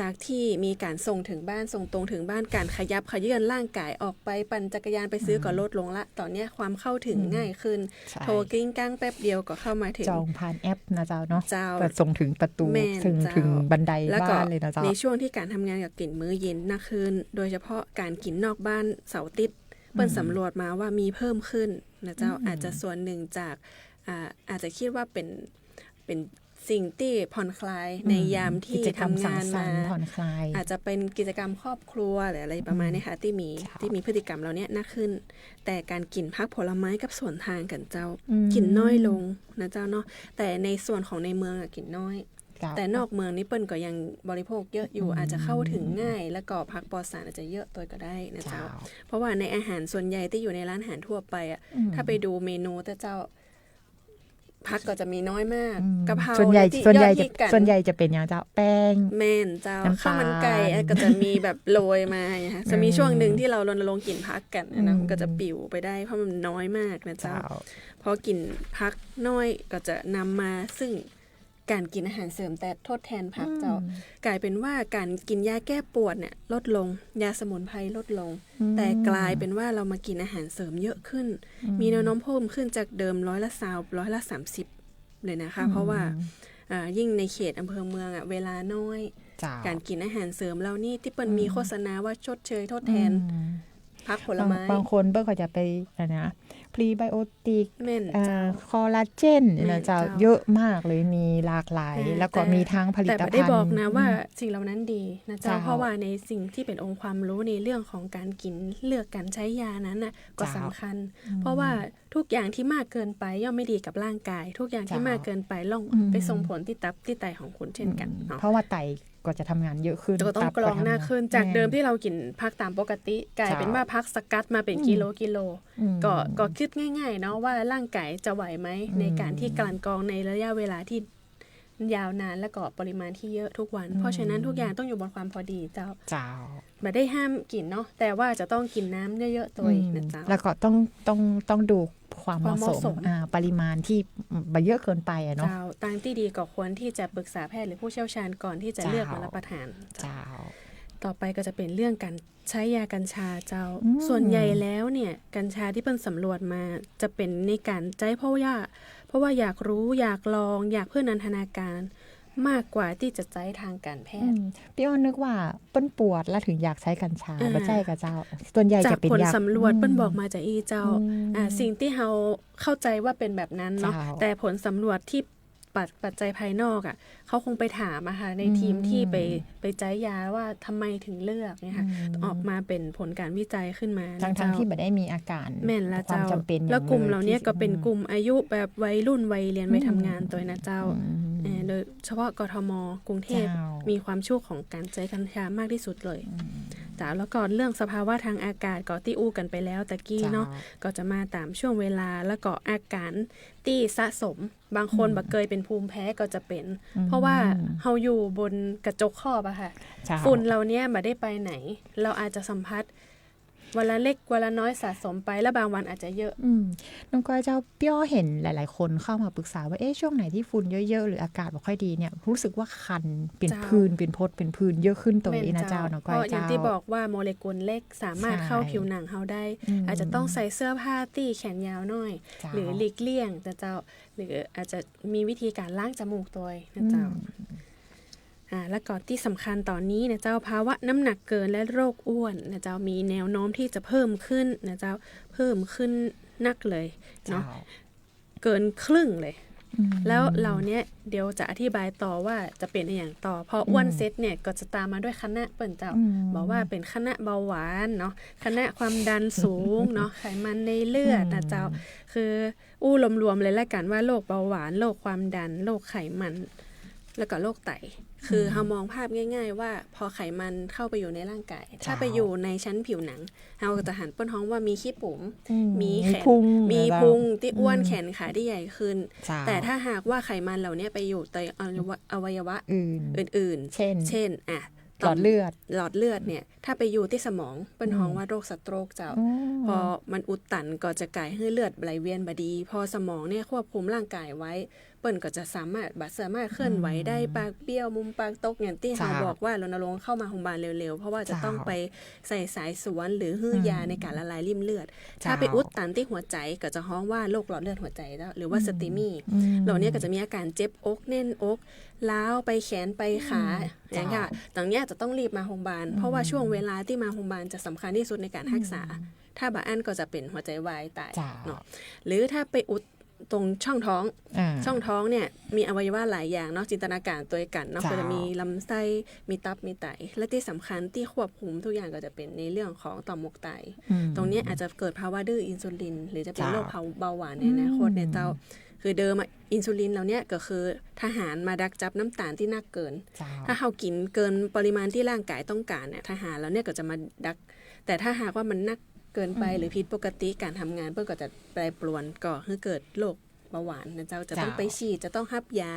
จากตี้มีก๋านส่งเถิงบ้าน ส่งตรงเถิงบ้าน ก๋านขยับเขยื้อนร่างกายออกไป ปั่นจักรยานไปซื้อ อืม ก็ลดลงละ ต๋อนเนี้ยความเข้าเถิง อืม ง่ายขึ้น ใช่ โทรกริ้งกร้างแป๊บเดียวก็เข้ามาเถิง จองผ่านแอปนะเจ้าเนาะ เจ้า ก็ส่งเถิงประตู๋ แม่น เถิง เจ้า เถิงบันได แล้วก็ บ้านเลยนะเจ้า ในช่วงตี้ก๋านทำงานก็กิ๋นมื้อเย็นนักขึ้น โดยเฉพาะก๋านกิ๋นนอกบ้านเสาร์อาทิตย์ เปิ้น อืม สำรวจมาว่ามีเพิ่มขึ้นนะเจ้า อืม อาจจะส่วนหนึ่งจาก อ่า อาจจะกึ๊ดว่าเป๋น เป๋นสิ่งตี้ผ่อนคลาย อืม ในยามตี้ กิจกรรม ทำงาน สังสรรค์ มา ผ่อนคลาย อาจจะเป๋นกิจกรรมครอบครัวหรืออะไรประมาณเนี้ยค่ะ อืม ตี้มี เจ้า ตี้มีพฤติกรรมเหล่าเนี้ยนักขึ้น แต่ก๋านกิ๋นผักผลไม้กับสวนทางกั๋นเจ้า อืม กิ๋นน้อยลงนะเจ้าเนาะ แต่ในส่วนของในเมืองอะกิ๋นน้อย เจ้า แต่นอกเมืองนี่เปิ้นก็ยังบริโภคเยอะอยู่ อืม อาจจะเข้าเถิงง่าย แล้วก็ผักปลอดสารอาจจะเยอะตวยก็ได้นะเจ้า เจ้า เพราะว่าในอาหารส่วนใหญ่ตี้อยู่ในร้านอาหารทั่วไปอะ อืม ถ้าไปดูเมนูแต่เจ้า ผักก็จะมีน้อยมาก อืม กะเพรา ส่วนใหญ่ เนี่ยตี้ ส่วนใหญ่ ยอดฮิตกั๋น ส่วนใหญ่จะเป๋นอย่างเจ้า แป้ง แม่นเจ้า น้ำตาล ข้าวมันไก่ เอ่อ ก็จะมีแบบโรยมาไงคะ จะมี อืม ช่วงหนึ่งตี้เฮารณรงค์กิ๋นผักกั๋นนะ อืม มันก็จะปิ๋วไปได้ เพราะมันน้อยมากนะเจ้า เจ้า พอกิ๋นผักน้อยก็จะนำมาซึ่ง ก๋านกิ๋นอาหารเสริมแต่ทดแทนผักเจ้า อืม ก๋ายเป๋นว่าก๋านกิ๋นยาแก้ปวดเนี่ยลดลง ยาสมุนไพรลดลง อืม แต่ก๋ายเป๋นว่าเฮามากิ๋นอาหารเสริมเยอะขึ้น อืม มีแนวโน้มเพิ่มขึ้นจากเดิมร้อยละซาว ร้อยละสามสิบเลยนะคะ อืม เพราะว่า อ่า ยิ่งในเขตอำเภอเมืองอะ เวลาน้อย เจ้า ก๋านกิ๋นอาหารเสริมเหล่านี้ตี้เปิ้นมี อืม โฆษณาว่าชดเชยทดแทน อืม ผักผลไม้ บาง บางคนเปิ้นก็จะไป อะไรนะ พรีไบโอติก แม่น อ่า เจ้า คอลลาเจน แม่น นะเจ้า เจ้า เยอะมากเลย มีหลากหลาย อ่า แล้วก็ แต่ มีทั้งผลิตภัณฑ์ แต่บ่ได้บอกนะ อืม ว่าสิ่งเหล่านั้นดีนะเจ้า เจ้า เพราะว่าในสิ่งตี้เป๋นองค์ความรู้ในเรื่องของก๋านกิ๋น เรื่องก๋านใจ๊ยานั้นน่ะ ก็ เจ้า สำคัญ อืม เพราะว่าทุกอย่างตี้มากเกินไปย่อมไม่ดีกับร่างกาย ทุกอย่างตี้ เจ้า มากเกินไปล่อง อืม ไปส่งผลตี้ตับตี้ไตของคุณเช่นกั๋น อืม เนาะ เพราะว่าไต ก็จะทำงานเยอะขึ้น ก็ต้อง ตับก็ กรองหน้าขึ้น ทำงาน จากเดิม แม่น ตี้เฮากิ๋นผักต๋ามปกติ ก๋ายเป๋น เจ้า ว่าผักสกัดมาเป๋น อืม กิโลกิโล อืม ก็ ก็กึ๊ดง่ายๆ เนาะ ว่าร่างกายจะไหวไหม อืม ในก๋านตี้กลั่นกรองในระยะเวลาตี้ยาวนาน แล้วก็ปริมาณตี้เยอะทุกวัน อืม เพราะฉะนั้นทุกอย่างต้องอยู่บนความพอดีเจ้า เจ้า บ่ได้ห้ามกิ๋นเนาะ แต่ว่าจะต้องกิ๋นน้ำเยอะๆ ตวย อืม นะเจ้า แล้วก็ต้อง ต้อง ต้องดูความเหมาะสม ความเหมาะสม อ่า ปริมาณตี้บ่เยอะเกินไปอะเนาะ เจ้า ตางตี้ดีก็ควรตี้จะปรึกษาแพทย์หรือผู้เชี่ยวชาญก่อนตี้จะเลือก เจ้า มารับประทาน เจ้า ต่อไปก็จะเป๋นเรื่องก๋านใจ๊ยากัญชาเจ้า อืม ส่วนใหญ่แล้วเนี่ย กัญชาตี้เปิ้นสำรวจมาจะเป๋นในก๋านใจ๊เพราะว่า เพราะว่าอยากรู้ อยากลอง อยากเพื่อนันทนาการ มากกว่าตี้จะใจ๊ทางก๋านแพทย์ อืม ปี้อ้อนึกว่าเปิ้นปวดแล้วเถิงอยากใจ๊กัญชา อ่า บ่ใจ้ก่อเจ้า ส่วนใหญ่จะเป๋น จากผล อยาก สำรวจ อืม เปิ้นบอกมาจาอี้เจ้า อืม อ่า สิ่งตี้เฮาเข้าใจ๋ว่าเป๋นแบบนั้นเนาะ เจ้า แต่ผลสำรวจตี้ปัจ ปัจจัยภายนอกอะ เขาคงไปถามอะค่ะ ใน อืม ทีมตี้ไป ไปใจ๊ยาว่าทำไมเถิงเลือกเนี่ยค่ะ อืม ออกมาเป๋นผลก๋านวิจัยขึ้นมานะเจ้า ทั้งๆ ตี้บ่ได้มีอาก๋าน แม่นละเจ้า ความจ๋ำเป๋น แล้วกลุ่มเหล่านี้ก็เป๋นกลุ่มอายุแบบวัยรุ่นวัยเรียน อืม วัยทำงานตวยนะเจ้า อืม เอ่อ โดยเฉพาะ กทม กรุงเทพฯ เจ้า มีความชุกของก๋านใจ๊กัญชามากตี้สุดเลย อืม เจ้า แล้วก็เรื่องสภาวะทางอากาศก็ตี้อู้กั๋นไปแล้วตะกี้เนาะ เจ้า ก็จะมาต๋ามช่วงเวลา แล้วก็อาก๋านตี้สะสม บางคน อืม บ่เกยเป๋นภูมิแพ้ก็จะเป๋น อืม เพราะว่าเฮาอยู่บนกระจกครอบอะค่ะ เจ้า ฝุ่นเหล่านี้บ่ได้ไปไหน เฮาอาจจะสัมผัสวันละเล็กวันละน้อยสะสมไป แล้วบางวันอาจจะเยอะ อืม น้องก้อยเจ้า ปี้อ้อเห็นหลายๆ คนเข้ามาปรึกษาว่า เอ๊ะ ช่วงไหนตี้ฝุ่นเยอะๆ หรืออากาศบ่ค่อยดีเนี่ย รู้สึกว่าคัน เป๋น เจ้า ผื่น เป๋นผด เป๋นผื่นเยอะขึ้นตวย แม่น นะเจ้า เจ้า น้องก้อย เพราะอย่างตี้ เจ้า บอกว่าโมเลกุลเล็กสามารถ ใช่ เข้าผิวหนังเฮาได้ อืม อาจจะต้องใส่เสื้อผ้าตี้แขนยาวหน้อย เจ้า หรือหลีกเลี่ยงนะเจ้า หรืออาจจะมีวิธีก๋านล้างจมูกตวยนะเจ้า อืม อ่า แล้วก็ตี้สำคัญต๋อนนี้นะเจ้า ภาวะน้ำหนักเกินและโรคอ้วนนะเจ้า มีแนวโน้มตี้จะเพิ่มขึ้นนะเจ้า เพิ่มขึ้นนักเลยเนาะ เจ้า เกินครึ่งเลย อืม แล้วเหล่าเนี้ยเดี๋ยวจะอธิบายต่อว่าจะเป๋นอะหยังต่อ พออ้วน อืม เสร็จเนี่ยก็จะตามมาด้วยคณะเปิ้นเจ้า อืม บอกว่าเป๋นคณะเบาหวานเนาะ คณะความดันสูงเนาะ ไขมันในเลือดนะเจ้า อืม คืออู้รวมๆ เลยละกั๋นว่าโรคเบาหวาน โรคความดัน โรคไขมัน แล้วก็โรคไต คือ อืม เฮามองภาพง่ายๆ ว่าพอไขมันเข้าไปอยู่ในร่างกาย เจ้า ถ้าไปอยู่ในชั้นผิวหนัง เฮาก็จะหันเปิ้นฮ้องว่ามีขี้ปุ๋ม อืม มีแขน มีพุง มีพุงตี้อ้วน อืม แขนขาตี้ใหญ่ขึ้น เจ้า แต่ถ้าหากว่าไขมันเหล่านี้ไปอยู่ในอวัยวะ อื่น อื่นๆ เช่น เช่น อ่ะ หลอดเลือด หลอดเลือดเนี่ย ถ้าไปอยู่ตี้สมอง เปิ้นฮ้องว่าโรคสโตรกเจ้า พอมันอุดตันก็จะก่ายหื้อเลือดไหลเวียนบ่ดี พอสมองเนี่ยควบคุมร่างกายไว้ เปิ้นก็จะสามารถ บ่สามารถเคลื่อนไหวได้ ปากเบี้ยว มุมปากตก อย่างตี้เฮาบอกว่ารณรงค์เข้ามาโฮงพยาบาลเร็วๆ เพราะว่าจะต้องไปใส่สายสวนหรือหื้อยาในก๋านละลายริ่มเลือด ถ้าไปอุดตันตี้หัวใจก็จะฮ้องว่าโรคหลอดเลือดหัวใจเจ้า หรือว่า STEMI เหล่านี้ก็จะมีอาการเจ็บอกแน่นอก ร้าวไปแขนไปขา อย่างเงี้ย ตรงเนี้ยจะต้องรีบมาโฮงพยาบาล เพราะว่าช่วงเวลาตี้มาโฮงพยาบาลจะสำคัญตี้สุดในก๋านฮักษา ถ้าบ่อั้นก็จะเป๋นหัวใจวายต๋ายเนาะ หรือถ้าไปอุดตรงช่องท้อง ช่องท้องเนี่ยมีอวัยวะหลายอย่างเนาะ จินตนาก๋ารตวยกั๋นเนาะ ก็จะมีลำไส้ มีตับ มีไต และตี้สำคัญตี้ควบคุมทุกอย่างก็จะเป๋นในเรื่องของต่อมหมวกไต ตรงเนี้ยอาจจะเกิดภาวะดื้ออินซูลิน หรือจะเป๋นโรคเบาหวานในอนาคตเนี่ยเจ้า คือเดิมอะอินซูลินเหล่าเนี้ยก็คือทหารมาดักจับน้ำตาลตี้นักเกิน ถ้าเฮากิ๋นเกินปริมาณตี้ร่างกายต้องก๋านเนี่ย ทหารเหล่าเนี้ยก็จะมาดัก แต่ถ้าหากว่ามันนักเกินไปหรือผิดปกติ ก๋านทำงานเปิ้นก็จะแปรปรวน ก่อหื้อเกิดโรคเบาหวานนะเจ้า จะต้องไปฉีด จะต้องฮับยา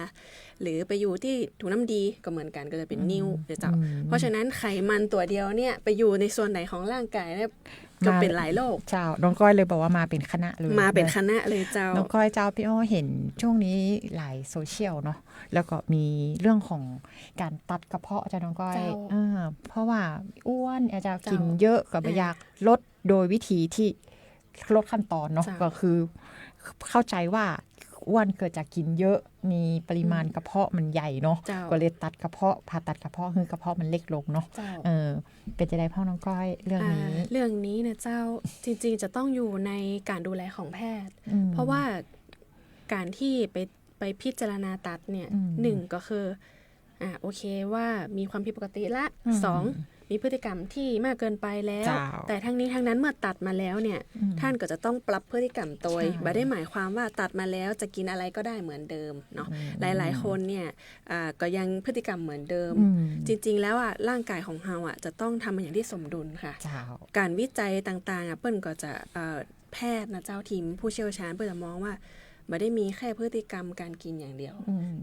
หรือไปอยู่ตี้ถุงน้ำดีก็เหมือนกั๋น ก็จะเป๋นนิ่วนะเจ้า เพราะฉะนั้นไขมันตั๋วเดียวเนี่ยไปอยู่ในส่วนไหนของร่างกายเนี่ย ก็เป๋นหลายโรค เจ้า น้องก้อยเลยบอกว่ามาเป๋นคณะเลย มาเป๋นคณะเลยเจ้า น้องก้อยเจ้า พี่อ้อเห็นช่วงนี้หลายโซเชียลเนาะ แล้วก็มีเรื่องของก๋านตัดกระเพาะเจ้าน้องก้อย เพราะว่าอ้วนเจ้า กิ๋นเยอะก็บ่อยากลดโดยวิธีตี้ลดขั้นตอนเนาะ ก็คือเข้าใจ๋ว่าอ้วนเกิดจากกิ๋นเยอะ มีปริมาณกระเพาะมันใหญ่เนาะ ก็เลยตัดกระเพาะ ผ่าตัดกระเพาะ หื้อกระเพาะมันเล็กลงเนาะ เออ เป๋นจะไดพ่องน้องก้อยเรื่องนี้ เรื่องนี้นะเจ้า จริงๆ จะต้องอยู่ในก๋านดูแลของแพทย์ เพราะว่าก๋านตี้ไป ไปพิจารณาตัดเนี่ย หนึ่งก็คือ อ่า โอเคว่ามีความผิดปกติละ สอง มีพฤติกรรมตี้มากเกินไปแล้ว แต่ทั้งนี้ทั้งนั้นเมื่อตัดมาแล้วเนี่ย ท่านก็จะต้องปรับพฤติกรรมโตย บ่ได้หมายความว่าตัดมาแล้วจะกิ๋นอะไรก็ได้เหมือนเดิมเนาะ หลายๆ คนเนี่ย อ่า ก็ยังพฤติกรรมเหมือนเดิม จริงๆ แล้วอะ ร่างกายของเฮาอะ จะต้องทำมันอย่างตี้สมดุลค่ะ ก๋านวิจัยต่างๆ อะ เปิ้นก็จะ เอ่อ แพทย์นะเจ้า ทีมผู้เชี่ยวชาญ เปิ้นจะมองว่าบ่ได้มีแค่พฤติกรรมก๋านกิ๋นอย่างเดียว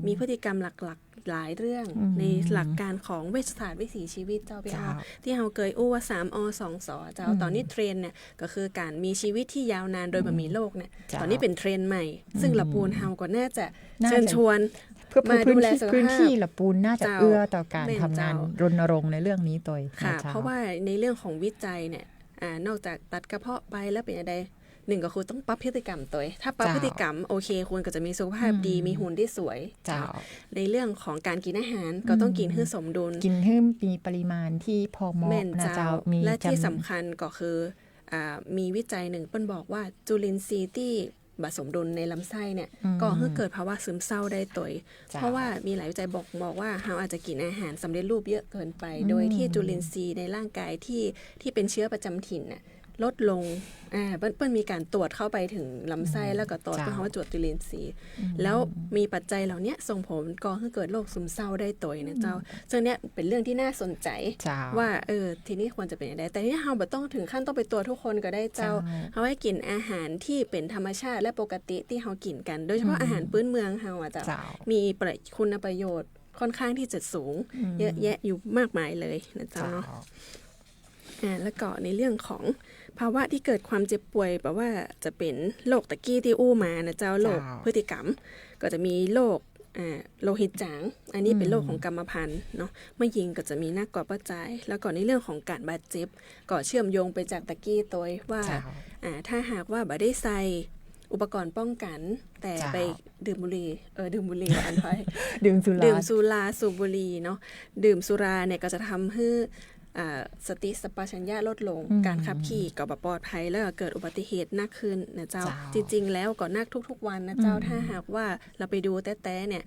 มีพฤติกรรมหลักๆ หลายเรื่อง ในหลักการของเวชศาสตร์วิถีชีวิตเจ้า พี่อ้อ ตี้เฮาเกยอู้ว่า สาม อ สอง ส เจ้า ต๋อนนี้เทรนด์เนี่ยก็คือก๋านมีชีวิตตี้ยาวนานโดยบ่มีโรคเนี่ย ต๋อนนี้เป๋นเทรนด์ใหม่ ซึ่งละปูนเฮาก็น่าจะเชิญชวน เพื่อมาดูแลสุขภาพ พื้นตี้ละปูนน่าจะเอื้อต่อก๋านทำงานรณรงค์ในเรื่องนี้โตย ค่ะ เพราะว่าในเรื่องของวิจัยเนี่ย อ่า นอกจากตัดกระเพาะไปแล้วเป๋นจะได หนึ่งก็คือต้องปรับพฤติกรรมโตย ถ้าปรับพฤติกรรม โอเค คุณก็จะมีสุขภาพดี มีหุ่นตี้สวย เจ้า ในเรื่องของก๋านกิ๋นอาหาร ก็ต้องกิ๋นหื้อสมดุล กิ๋นหื้อมีปริมาณตี้พอเหมาะนะเจ้า และตี้สำคัญก็คือ อ่า มีวิจัยหนึ่งเปิ้นบอกว่าจุลินทรีย์ตี้บ่สมดุลในลำไส้เนี่ย ก่อหื้อเกิดภาวะซึมเศร้าได้โตย เพราะว่ามีหลายวิจัยบ่งบอกว่าเฮาอาจจะกิ๋นอาหารสำเร็จรูปเยอะเกินไป โดยตี้จุลินทรีย์ในร่างกายตี้ ตี้เป๋นเชื้อประจำถิ่นน่ะ ลดลง อ่า เปิ้น เปิ้นมีก๋านตรวจเข้าไปเถิงลำไส้ แล้วก็ตรวจ เปิ้นฮ้องว่าตรวจจุลินทรีย์ แล้วมีปัจจัยเหล่าเนี้ยส่งผลก่อหื้อเกิดโรคซึมเศร้าได้โตยนะเจ้า ซึ่งเนี้ยเป๋นเรื่องตี้น่าสนใจ๋ ว่า เออ ทีนี้ควรจะเป๋นอย่างไร แต่ทีนี้เฮาบ่ต้องเถิงขั้นต้องไปตรวจทุกคนก็ได้เจ้า เฮาหื้อกิ๋นอาหารตี้เป๋นธรรมชาติและปกติตี้เฮากิ๋นกั๋น โดยเฉพาะอาหารพื้นเมืองเฮาอะเจ้า มีประ คุณประโยชน์ค่อนข้างตี้จะสูง เยอะแยะอยู่มากมายเลยนะเจ้าเนาะ อ่า แล้วก็ในเรื่องของภาวะตี้เกิดความเจ็บป่วย แปลว่าจะเป๋นโรคตะกี้ตี้อู้มานะเจ้า โรคพฤติกรรม ก็จะมีโรค อ่า โลหิตจาง อันนี้เป๋นโรคของกรรมพันธุ์เนาะ แม่ญิงก็จะมีนักกว่าป้อจาย แล้วก็ในเรื่องของก๋านบาดเจ็บ ก็เชื่อมโยงไปจากตะกี้โตยว่า อ่า ถ้าหากว่าบ่ได้ใส่อุปกรณ์ป้องกัน แต่ไปดื่มบุหรี่ เออ ดื่มบุหรี่ อันท้อย ดื่มสุรา ดื่มสุรา สูบบุหรี่เนาะ ดื่มสุราเนี่ยก็จะทำหื้อ อ่า สติสัมปชัญญะลดลง อืม ก๋านขับขี่ก็บ่ปลอดภัย แล้วก็เกิดอุบัติเหตุหนักขึ้นนะเจ้า เจ้า จริงๆ แล้วก็หนักทุกๆ วันนะเจ้า อืม ถ้าหากว่าเฮาไปดูแต๊ๆ เนี่ย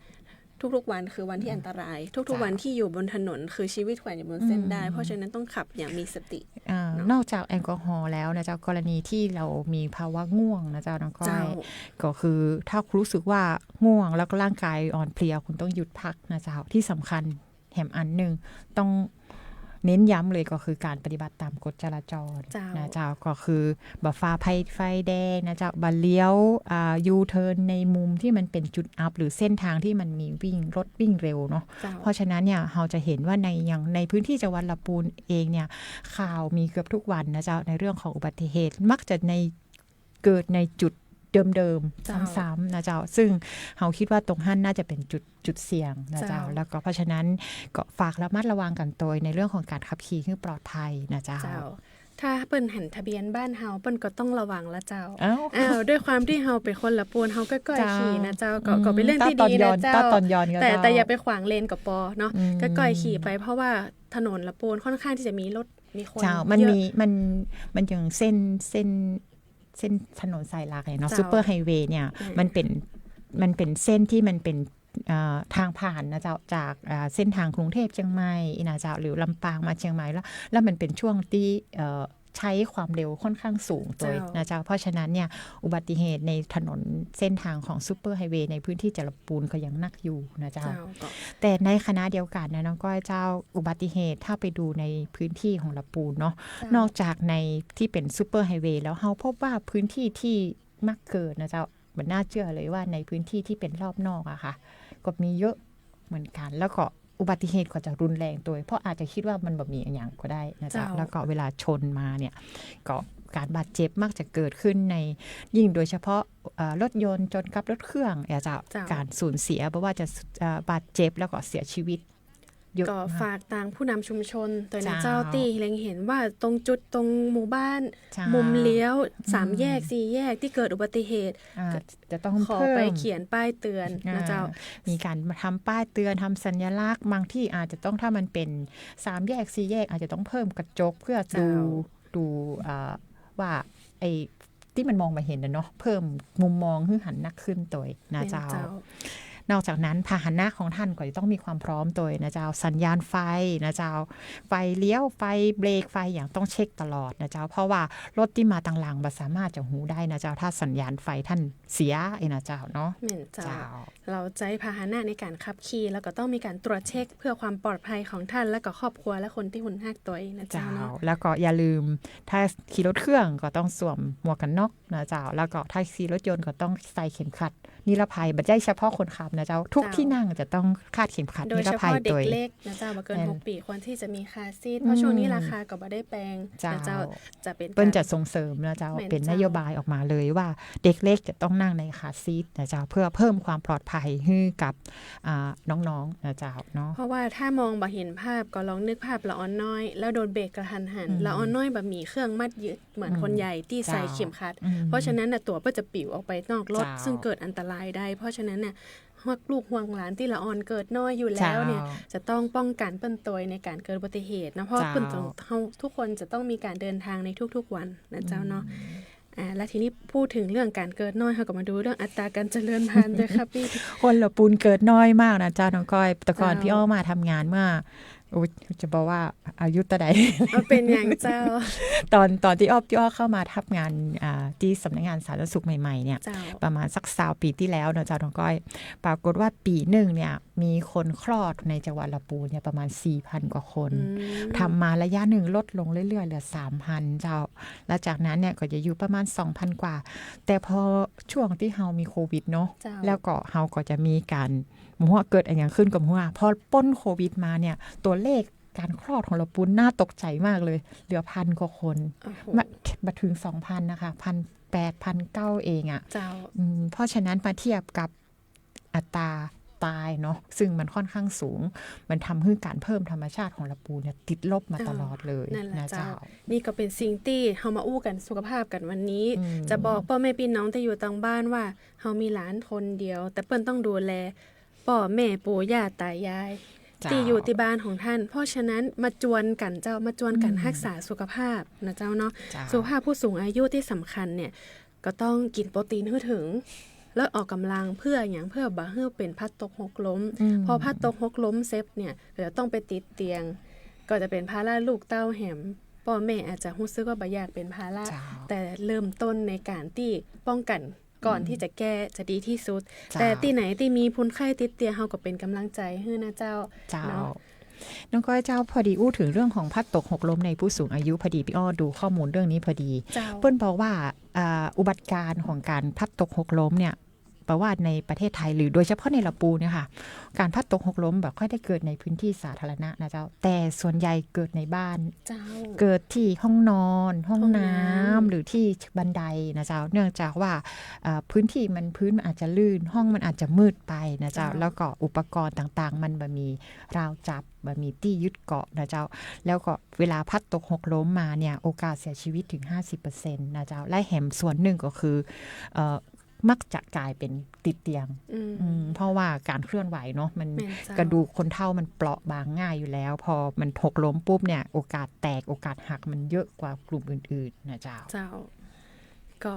ทุกๆ วันคือวันตี้อันตราย เจ้า ทุกๆ วันตี้อยู่บนถนนคือชีวิตแขวนอยู่บนเส้นด้าย อืม เพราะฉะนั้นต้องขับอย่างมีสติ อ่า เนาะ นอกจากแอลกอฮอล์แล้วนะเจ้า กรณีตี้เฮามีภาวะง่วงนะเจ้า น้องก้อย เจ้า ก็คือถ้าคุณรู้สึกว่าง่วงแล้วก็ร่างกายอ่อนเพลีย คุณต้องหยุดพักนะเจ้า ตี้สำคัญ แถมอันนึ่งต้องเน้นย้ำเลยก็คือก๋านปฏิบัติต๋ามกฎจราจร เจ้า นะเจ้า ก็คือบ่ฝ่าไฟ ไฟแดงนะเจ้า บ่เลี้ยว อ่า ยูเทิร์นในมุมตี้มันเป๋นจุดอับ หรือเส้นทางตี้มันมีวิ่ง รถวิ่งเร็วเนาะ เจ้า เพราะฉะนั้นเนี่ย เฮาจะเห็นว่าใน อย่างในพื้นตี้จังหวัดละปูนเองเนี่ย ข่าวมีเกือบทุกวันนะเจ้า ในเรื่องของอุบัติเหตุ มักจะใน เกิดในจุดเดิมๆ เจ้า ซ้ำๆ นะเจ้า ซึ่งเฮาคิดว่าตรงหั้นน่าจะเป๋นจุด จุดเสี่ยงนะเจ้า เจ้า แล้วก็เพราะฉะนั้นก็ฝากระมัดระวังกั๋นตวยในเรื่องของก๋านขับขี่หื้อปลอดภัยนะเจ้า เจ้า ถ้าเปิ้นหันทะเบียนบ้านเฮา เปิ้นก็ต้องระวังละเจ้า อ้าว อ้าว ด้วยความตี้เฮาเป๋นคนละปูน เฮาก็ก้อย เจ้า ขี่นะเจ้า ก็ อืม ก็เป๋นเรื่องตี้ดีนะเจ้า ตาตอนย้อน ตาตอนย้อนก็ แต่ เจ้า แต่อย่าไปขวางเลนก็ปอเนาะ อืม ก็ก้อยขี่ไป เพราะว่าถนนละปูนค่อนข้างตี้จะมีรถ มีคน เจ้า มัน เยอะ มี มัน มันอย่างเส้น เส้น เส้นถนนสายหลักเนี่ยเนาะ เจ้า ซูเปอร์ไฮเวย์เนี่ย อืม มันเป๋น มันเป๋นเส้นตี้มันเป๋น เอ่อ ทางผ่านนะเจ้า จาก เอ่อ เส้นทางกรุงเทพเชียงใหม่นะเจ้า หรือลำปางมาเชียงใหม่ แล้ว แล้วมันเป๋นช่วงตี้ เอ่อ ใจ๊ความเร็วค่อนข้างสูงตวย เจ้า นะเจ้า เพราะฉะนั้นเนี่ย อุบัติเหตุในถนนเส้นทางของซูเปอร์ไฮเวย์ในพื้นตี้จังหวัดละปูนก็ยังหนักอยู่นะเจ้า เจ้า ก็ แต่ในขณะเดียวกั๋นนะน้องก้อยเจ้า อุบัติเหตุถ้าไปดูในพื้นตี้ของละปูนเนาะ เจ้า นอกจากในตี้เป๋นซูเปอร์ไฮเวย์แล้ว เฮาพบว่าพื้นตี้ตี้มักเกิดนะเจ้า บ่น่าเจื้อเลยว่าในพื้นตี้ตี้เป๋นรอบนอกอะค่ะ ก็มีเยอะเหมือนกั๋น แล้วก็อุบัติเหตุก็จะรุนแรงตวย เพราะอาจจะกึ๊ดว่ามันบ่มีอะหยังก็ได้นะเจ้า เจ้า แล้วก็เวลาชนมาเนี่ย ก็ก๋านบาดเจ็บมักจะเกิดขึ้นใน ยิ่งโดยเฉพาะ เอ่อ รถยนต์จนกับรถเครื่องอะเจ้า เจ้า ก๋านสูญเสีย บ่ว่าจะ เอ่อ บาดเจ็บแล้วก็เสียชีวิต เยอะมาก ก็ฝากตางผู้นำชุมชนตวยนะเจ้า เจ้า ตี้เล็งเห็นว่าตรงจุดตรงหมู่บ้าน เจ้า มุมเลี้ยว อืม สามแยก สี่แยกตี้เกิดอุบัติเหตุ อ่า ก็ จะต้อง ขอไป เพิ่ม เขียนป้ายเตือนนะเจ้า อ่า มีก๋านมาทำป้ายเตือน ทำสัญลักษณ์ บางตี้อาจจะต้อง ถ้ามันเป๋นสามแยก สี่แยก อาจจะต้องเพิ่มกระจกเพื่อดู เจ้า ดู อ่า ว่าไอ้ ตี้มันมองบ่เห็นน่ะเนาะ เพิ่มมุมมองหื้อหันหนักขึ้นตวยนะเจ้า แม่นเจ้า นอกจากนั้นพาหนะของต้านก็จะต้องมีความพร้อมตวยนะเจ้า สัญญาณไฟนะเจ้า ไฟเลี้ยว ไฟเบรก ไฟอะหยังต้องเช็คตลอดนะเจ้า เพราะว่ารถตี้มาตางหลังบ่สามารถจะฮู้ได้นะเจ้า ถ้าสัญญาณไฟต้านเสียอะนะเจ้าเนาะ แม่นเจ้า เจ้า เฮาใจ๊พาหนะในก๋านขับขี่ แล้วก็ต้องมีก๋านตรวจเช็คเพื่อความปลอดภัยของต้าน แล้วก็ครอบครัว และคนตี้คุณฮักตวยนะเจ้าเนาะ เจ้า แล้วก็อย่าลืม ถ้าขี่รถเครื่องก็ต้องสวมหมวกกั๋นน็อกนะเจ้า แล้วก็ถ้าขี่รถยนต์ก็ต้องใส่เข็มขัดนิรภัย บ่ใจ้เฉพาะคนขับนะเจ้า ทุก เจ้า ตี้นั่งจะต้องคาดเข็มขัดนิรภัยตวย โดยเฉพาะเด็กเล็กนะเจ้า บ่เกิน แม่น หกปี๋ ควรตี้จะมีคาร์ซีท อืม เพราะช่วงนี้ราคาก็บ่ได้แปง เจ้า นะเจ้า จะเป๋น เปิ้นจะส่งเสริมนะเจ้า แม่น เป๋นนโยบายออกมาเลยว่าเด็กเล็กจะต้องนั่งในคาร์ซีทนะเจ้า เพื่อเพิ่มความปลอดภัยหื้อกับ อ่า น้องๆ นะเจ้าเนาะ เพราะว่าถ้ามองบ่เห็นภาพ ก็ลองนึกภาพละอ่อนน้อย แล้วโดนเบรกกระทันหัน อืม ละอ่อนน้อยบ่มีเครื่องมัดยึดเหมือน อืม คนใหญ่ตี้ใส่เข็มขัด เจ้า อืม เพราะฉะนั้นน่ะ ตั๋วเปิ้นจะปิ๋วออกไปนอกรถ เจ้า ซึ่งเกิดอันตรายได้ เพราะฉะนั้นน่ะ ห่วงลูกห่วงหลานตี้ละอ่อนเกิดน้อยอยู่แล้วเนี่ย เจ้า จะต้องป้องกั๋นเปิ้นตวยในก๋านเกิดอุบัติเหตุเนาะ เพราะว่า เจ้า เปิ้นต้อง เฮาทุกคนจะต้องมีก๋านเดินทางในทุกๆ วันนะเจ้าเนาะ อืม อ่า แล้วทีนี้พูดถึงเรื่องก๋านเกิดน้อย เฮาก็มาดูเรื่องอัตราก๋านเจริญพันธุ์เจ้าค่ะปี้ คนละปูนเกิดน้อยมากนะเจ้าน้องก้อย แต่ก่อน เจ้า พี่อ้อมาทำงานเมื่อ อุ๊ย จะบอกว่าอายุเต้าใด เอาเป๋นอย่างเจ้า ตอน ตอนตี้อ้อ พี่อ้อเข้ามาทำงาน อ่า ตี้สำนักงานสาธารณสุขใหม่ๆ เนี่ย เจ้า ประมาณสักซาวปี๋ตี้แล้วเนาะเจ้าน้องก้อย ปรากฏว่าปี๋นึ่งเนี่ย มีคนคลอดในจังหวัดละปูนเนี่ยประมาณสี่พันกว่าคน อืม ทำมาระยะหนึ่งลดลงเรื่อยๆ เหลือสามพันเจ้า แล้วจากนั้นเนี่ยก็จะอยู่ประมาณสองพันกว่า แต่พอช่วงตี้เฮามีโควิดเนาะ เจ้า แล้วก็เฮาก็จะมีก๋าน บ่ฮู้ว่าเกิดอะหยังขึ้นก็บ่ฮู้ว่า พอป๊นโควิดมาเนี่ย ตั๋วเลขก๋านคลอดของละปูนน่าตกใจ๋มากเลย เหลือพันกว่าคน โอ้โห มา บ่เถิงสองพันนะคะ พันแปด พันเก้าเองอะ เจ้า อืม เพราะฉะนั้นมาเทียบกับ อัตราตายเนาะ ซึ่งมันค่อนข้างสูง มันทำหื้อก๋านเพิ่มธรรมชาติของละปูนเนี่ยติดลบมาตลอดเลย นั่นแหละ นะเจ้า เจ้า นี่ก็เป๋นสิ่งตี้เฮามาอู้กั๋นสุขภาพกั๋นวันนี้ อืม จะบอกป้อแม่ปี้น้องตี้อยู่ตางบ้านว่า เฮามีหลานคนเดียว แต่เปิ้นต้องดูแลป้อแม่ปู่ย่าต๋ายาย เจ้า ตี้อยู่ตี้บ้านของต้าน เพราะฉะนั้นมาจวนกั๋นเจ้า มาจวนกั๋น อืม ฮักษาสุขภาพนะเจ้าเนาะ เจ้า สุขภาพผู้สูงอายุตี้สำคัญเนี่ย ก็ต้องกิ๋นโปรตีนหื้อเถิง แล้วออกก๋ำลังเปื้อหยัง เปื้อบ่หื้อเป๋นพลัดตกหกล้ม อืม พอพลัดตกหกล้มเสร็จเนี่ย ก็จะต้องไปติดเตียง ก็จะเป๋นภาระลูกเต้าแหม ป้อแม่อาจจะฮู้สึกว่าบ่อยากเป๋นภาระ เจ้า แต่เริ่มต้นในก๋านตี้ป้องกั๋นก่อน อืม ตี้จะแก้จะดีตี้สุด เจ้า แต่ตี้ไหนตี้มีคนไข้ติดเตียง เฮาก็เป๋นก๋ำลังใจ๋หื้อนะเจ้า เจ้า เนาะ น้องก้อยเจ้า พอดีอู้เถิงเรื่องของพลัดตกหกล้มในผู้สูงอายุ พอดีปี้อ้อดูข้อมูลเรื่องนี้พอดี เจ้า เปิ้นบอกว่า อ่า อุบัติการณ์ของก๋านพลัดตกหกล้มเนี่ย แปลว่าในประเทศไทย หรือโดยเฉพาะในละปูนเนี่ยค่ะ ก๋านพลัดตกหกล้มบ่ค่อยได้เกิดในพื้นที่สาธารณะนะเจ้า แต่ส่วนใหญ่เกิดในบ้าน เจ้า เกิดตี้ห้องนอน ห้องน้ำ ห้องน้ำ หรือตี้บันไดนะเจ้า เนื่องจากว่า เอ่อ พื้นที่มัน พื้นมันอาจจะลื่น ห้องมันอาจจะมืดไปนะเจ้า เจ้า แล้วก็อุปกรณ์ต่างๆ มันบ่มีราวจับ บ่มีตี้ยึดเกาะนะเจ้า แล้วก็เวลาพลัดตกหกล้มมาเนี่ย โอกาสเสียชีวิตถึงห้าสิบเปอร์เซ็นต์นะเจ้า และแหมส่วนนึ่งก็คือ เอ่อ มักจะก๋ายเป๋นติดเตียง อืม อืม เพราะว่าก๋านเคลื่อนไหวเนาะ มัน แม่นเจ้า กระดูกคนเฒ่ามันเปราะบางง่ายอยู่แล้ว พอมันหกล้มปุ๊บเนี่ย โอกาสแตก โอกาสหักมันเยอะกว่ากลุ่มอื่นๆ นะเจ้า เจ้า ก็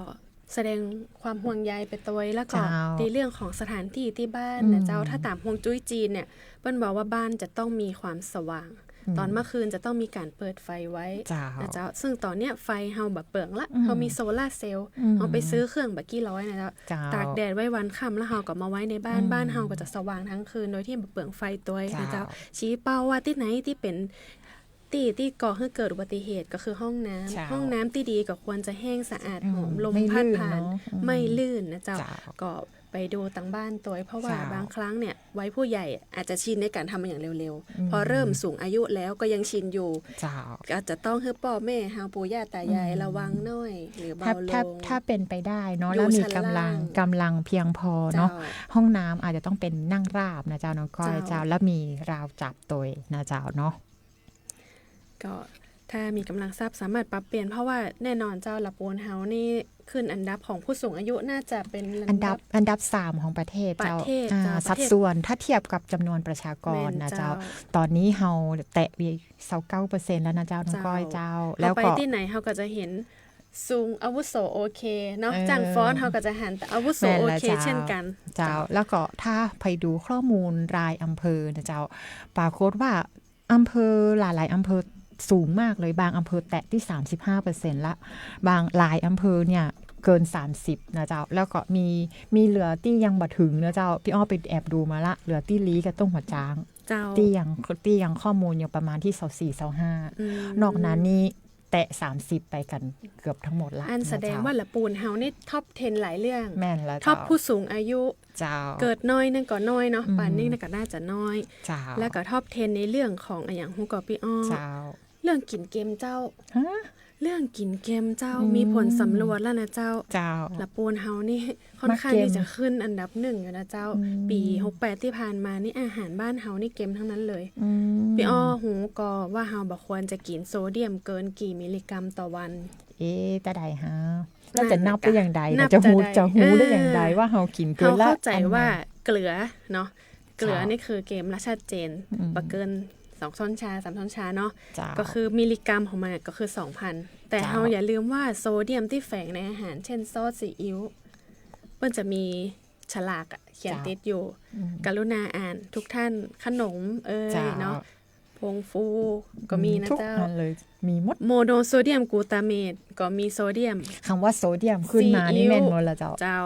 แสดงความห่วงใยไปตวย แล้วก็ เจ้า ในเรื่องของสถานที่ตี้บ้านนะเจ้า อืม ถ้าต๋ามฮวงจุ้ยจีนเนี่ย เปิ้นบอกว่าบ้านจะต้องมีความสว่าง อืม ต๋อนเมื่อคืนจะต้องมีก๋านเปิดไฟไว้ เจ้า นะเจ้า ซึ่งต๋อนเนี้ยไฟเฮาบ่เปลืองละ อืม เฮามีโซลาร์เซลล์ อืม เฮาไปซื้อเครื่องบ่กี่ร้อยนะเจ้า เจ้า ตากแดดไว้วันค่ำ แล้วเฮาก็มาไว้ในบ้าน อืม บ้านเฮาก็จะสว่างทั้งคืน โดยตี้บ่เปลืองไฟตวยนะเจ้า เจ้า ชี้เป้าว่าตี้ไหนตี้เป๋นตี้ ตี้ก่อหื้อเกิดอุบัติเหตุก็คือห้องน้ำ เจ้า ห้องน้ำตี้ดีก็ควรจะแห้งสะอาด อืม หอมลม ไม่ลื่น พัดผ่าน เนาะ อืม ไม่ลื่นนะเจ้า เจ้า ก็ ไปดูตังบ้านตวย เพราะว่า เจ้า บางครั้งเนี่ย วัยผู้ใหญ่อาจจะชินในก๋านทำอย่างเร็วๆ อืม พอเริ่มสูงอายุแล้วก็ยังชินอยู่ เจ้า ก็อาจจะต้องหื้อป้อแม่เฮา ปู่ย่าต๋ายาย อืม ระวังหน้อย หรือเบาลง ถ้า ถ้า ถ้าเป๋นไปได้เนาะ อยู่ แล้วมี ชั้นล่าง ก๋ำลัง ก๋ำลังเพียงพอเนาะ เจ้า ห้องน้ำอาจจะต้องเป๋นนั่งราบนะเจ้า น้องก้อย เจ้า เจ้า แล้วมีราวจับตวยนะเจ้าเนาะ ก็ถ้ามีก๋ำลังทรัพย์สามารถปรับเปลี่ยน เพราะว่าแน่นอนเจ้า ละปูนเฮานี่ขึ้นอันดับของผู้สูงอายุน่าจะเป๋น อันดับ อันดับ อันดับสามของประเทศเจ้า ประเทศเจ้า อ่า ประเทศ สัดส่วนถ้าเทียบกับจ๋ำนวนประชากรนะเจ้า แม่นเจ้า ต๋อนนี้เฮาแตะไปซาวเก้าเปอร์เซ็นต์แล้วนะเจ้า น้องก้อยเจ้า เจ้า แล้วก็ เฮาไปตี้ไหนเฮาก็จะหันสูงอาวุโสโอเคเนาะ เออ จ้างฟ้อนเฮาก็จะหันแต่อาวุโส แม่นแล้ว โอเค เจ้า เช่นกั๋น เจ้า เจ้า แล้วก็ถ้าไปดูข้อมูลรายอำเภอนะเจ้า ปรากฏว่า อำเภอหลายๆ อำเภอสูงมากเลย บางอำเภอแตะตี้สามสิบห้าเปอร์เซ็นต์ละ บาง หลายอำเภอเนี่ยเกินสามสิบนะเจ้า แล้วก็มี มีเหลือตี้ยังบ่เถิงนะเจ้า ปี้อ้อไปแอบดูมาละ เหลือตี้ลี้กับต้งหัวจ๊าง เจ้า ตี้ยัง ตี้ยังข้อมูลยังประมาณตี้ซาวสี่ ซาวห้า อืม นอกนั้นนี่แตะสามสิบไปกั๋นเกือบทั้งหมดละ อันแสดงว่า นะเจ้า ละปูนเฮานี่ top ten หลายเรื่อง แม่นแล้ว top เจ้า ผู้สูงอายุ เจ้า เกิดน้อยนั่นก็น้อยเนาะ อืม ป่านนี้นั่นก็น่าจะน้อย เจ้า แล้วก็ top ten ในเรื่องของอะหยังฮู้ก่อปี้อ้อ เจ้า เรื่องกิ๋นเกมเจ้า ฮะ เรื่องกิ๋นเกมเจ้า อืม มีผลสำรวจแล้วนะเจ้า เจ้า ละปูนเฮานี่ค่อนข้าง มักเกม ตี้จะขึ้นอันดับหนึ่งอยู่นะเจ้า อืม ปี๋หกแปดตี้ผ่านมานี่อาหารบ้านเฮานี่เกมทั้งนั้นเลย อืม ปี้อ้อฮู้ก่อว่าเฮาบ่ควรจะกิ๋นโซเดียมเกินกี่มิลลิกรัมต่อวัน เอ๊ะ ตะใดฮะ แล้วจะนับได้อย่างใด นับ จะฮู้ จะได้ จะฮู้ได้อย่างใด เออ ว่าเฮากิ๋นเกินละ เฮาเข้าใจ๋ อันนั้น ว่าเกลือเนาะ เกลือ เจ้า นี่คือเกมละชัดเจน อืม บ่เกินสองซ้อนชา สามซ้อนชาเนาะ เจ้า ก็คือมิลลิกรัมของมันอะก็คือสองพัน แต่ เจ้า เฮาอย่าลืมว่าโซเดียมตี้แฝงในอาหาร เช่นซอสซีอิ๊ว เปิ้นจะมีฉลากอะเขียน เจ้า ติดอยู่ อืม กรุณาอ่านทุกท่าน ขนมเอ่ย เจ้า เนาะ ผงฟูก็มีนะ อืม ทุก เจ้า อันเลย มีหมด โมโนโซเดียมกลูตาเมตก็มีโซเดียม กำว่าโซเดียมขึ้นมานี่ ซีอิ๊ว แม่นหมดละเจ้า เจ้า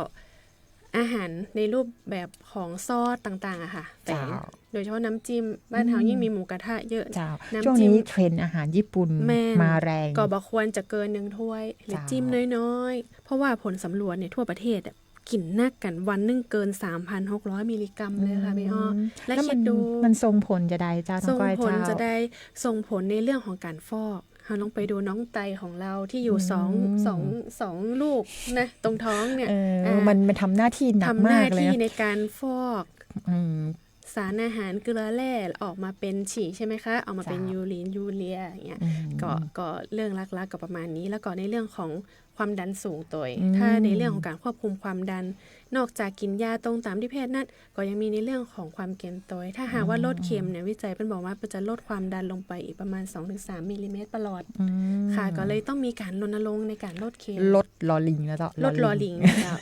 อาหารในรูปแบบของซอสต่างๆ อะค่ะ แฝง เจ้า โดยเฉพาะน้ำจิ้ม บ้านเฮา อืม ยิ่งมีหมูกระทะเยอะ เจ้า น้ำจิ้ม ช่วงนี้เทรนด์อาหารญี่ปุ่น แม่น มาแรง ก็บ่ควรจะเกินหนึ่งถ้วย หรือ เจ้า จิ้มน้อยๆ เพราะว่าผลสำรวจเนี่ยทั่วประเทศอะ กิ๋นนักกั๋นวันนึ่งเกิน สามพันหกร้อย มิลลิกรัมเลยค่ะ อืม ปี้อ้อ และ แล้วมัน คิดดู มันส่งผลจะใดเจ้า น้องก้อยเจ้า ส่งผลจะใด ส่งผลในเรื่องของก๋านฟอก เฮาลองไปดูน้องไตของเฮาตี้อยู่ อืม สอง สอง สองลูกนะ ตรงท้องเนี่ย เออ อ่า มัน มันทำหน้าตี้หนักมากเลยนะ ทำหน้าตี้ในก๋านฟอก อืม สารอาหารเกลือแร่ออกมาเป๋นฉี่ใช่ไหมคะ ออกมาเป๋น เจ้า ยูริน ยูเรียอย่างเงี้ย อืม ก็ ก็เรื่องหลักๆ ก็ประมาณนี้ แล้วก็ในเรื่องของความดันสูงตวย อืม ถ้าในเรื่องของก๋านควบคุมความดัน นอกจากกิ๋นยาตรงต๋ามตี้แพทย์นัด ก็ยังมีในเรื่องของความเกรียมตวย ถ้าหากว่า อืม ลดเค็มเนี่ย วิจัยเปิ้นบอกว่าเปิ้นจะลดความดันลงไปอีกประมาณ สองถึงสามมิลลิเมตรประหลอด อืม ค่ะ ก็เลยต้องมีการรณรงค์ในการลดเค็ม ลด ลอลิงนะเจ้า ลด ลอลิง ลอลิงนะเจ้า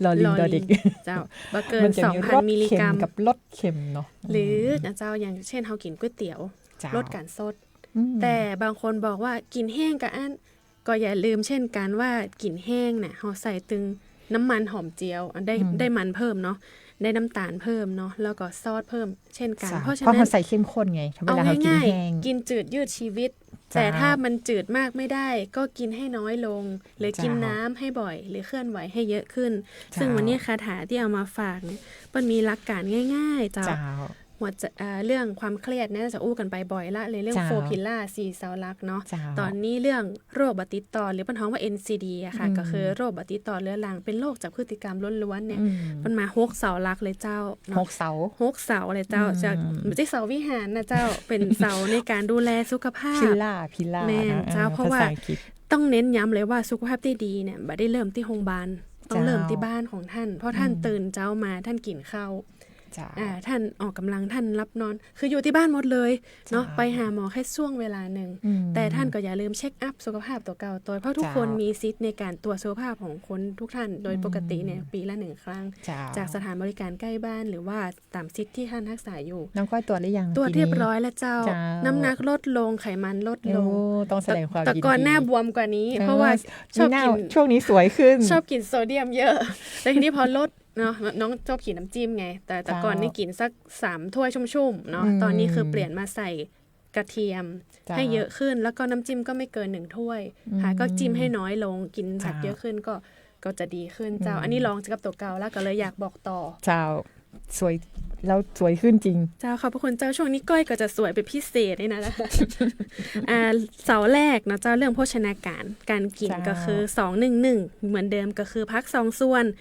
ลอลิง ลอลิง ดอเด็ก เจ้า บ่เกิน มันจะมี สองพัน ลดเค็ม มิลลิกรัม กับลดเค็มเนาะ หรือ อืม นะเจ้า อย่างเช่น เฮากิ๋นก๋วยเตี๋ยว เจ้า ลดการซด อืม แต่บางคนบอกว่ากิ๋นแห้งก็อั้น ก็อย่าลืมเช่นกันว่ากิ๋นแห้งน่ะ เฮาใส่ตึงน้ำมันหอมเจียว อันได้ อืม ได้มันเพิ่มเนาะ ได้น้ำตาลเพิ่มเนาะ แล้วก็ซอสเพิ่มเช่นกัน เจ้า เพราะฉะนั้น เพราะเฮาใส่เข้มข้นไง เวลาเฮากิ๋นแห้ง เอาง่ายๆ กิ๋นจืดยืดชีวิต เจ้า แต่ถ้ามันจืดมากไม่ได้ ก็กินให้น้อยลง หรือกิน เจ้า น้ำให้บ่อย หรือเคลื่อนไหวให้เยอะขึ้น เจ้า ซึ่งวันนี้คาถาตี้เอามาฝากเนี่ย มันมีหลักการง่ายๆ เจ้า เจ้า หัวใจ อ่า เรื่องความเครียดเนี่ยจะอู้กั๋นไปบ่อยละ ในเรื่อง เจ้า four pillar สี่เสาหลักเนาะ เจ้า ต๋อนนี้เรื่องโรคบ่ติดต่อ หรือเปิ้นฮ้องว่า เอ็นซีดี อะค่ะ อืม ก็คือโรคบ่ติดต่อเรื้อรัง เป๋นโรคจากพฤติกรรมล้วนๆ เนี่ย อืม เปิ้นมาหกเสาหลักเลยเจ้าเนาะ หกเสา หกเสาเลยเจ้า อืม จะ บ่ใจ้เสาวิหารนะเจ้า เป๋นเสาในการดูแลสุขภาพ pillar pillar แม่น นะ เจ้า เออ เพราะว่า ภาษาอังกฤษ ต้องเน้นย้ำเลยว่าสุขภาพตี้ดีเนี่ย บ่ได้เริ่มตี้โฮงบาล ต้อง เจ้า เริ่มตี้บ้านของต้าน เพราะต้าน อืม ตื่นเจ๊ามา ต้านกิ๋นข้าว เจ้า อ่า ต้านออกกำลัง ต้านหลับนอน คืออยู่ตี้บ้านหมดเลยเนาะ เจ้า ไปหาหมอแค่ช่วงเวลานึ่ง อืม แต่ต้านก็อย่าลืมเช็คอัพสุขภาพตั๋วเก่าตวย เพราะทุกคน เจ้า มีสิทธิ์ในการตรวจสุขภาพของคนทุกท่านโดยปกติเนี่ย อืม ปีละนึ่งครั้ง เจ้า จากสถานบริการใกล้บ้าน หรือว่าต๋ามสิทธิ์ตี้ต้านฮักษาอยู่ น้องก้อยตรวจหรือยัง ตรวจเรียบร้อยแล้วเจ้า ปีนี้ เจ้า น้ำหนักลดลง ไขมันลดลง โอ้ ต้องแสดงความยินดี แต่ก่อนหน้าบวมกว่านี้ เออ เพราะว่าชอบกิ๋น มีหน้า ช่วงนี้สวยขึ้น ชอบกิ๋นโซเดียมเยอะ แล้วทีนี้พอลด เนาะ น้องชอบกิ๋นน้ำจิ้มไง แต่ เจ้า แต่ก่อนนี่กิ๋นสักสามถ้วยชุ่มๆ เนาะ อืม ต๋อนนี้คือเปลี่ยนมาใส่กระเทียม เจ้า ให้เยอะขึ้น แล้วก็น้ำจิ้มก็ไม่เกินหนึ่งถ้วย อืม ค่ะ ก็จิ้มให้น้อยลง กิ๋นผัก เจ้า เยอะขึ้นก็ ก็จะดีขึ้นเจ้า อืม อันนี้ลองกับตั๋วเก่าแล้วก็เลยอยากบอกต่อ เจ้า สวย แล้วสวยขึ้นจริง เจ้า ขอบพระคุณเจ้า ช่วงนี้ก้อยก็จะสวยเป็นพิเศษนี่นะ อ่า เสาแรกเนาะเจ้า เรื่องโภชนาการ การกิ๋น เจ้า ก็คือ สองหนึ่งหนึ่ง เหมือนเดิม ก็คือผักสองส่วน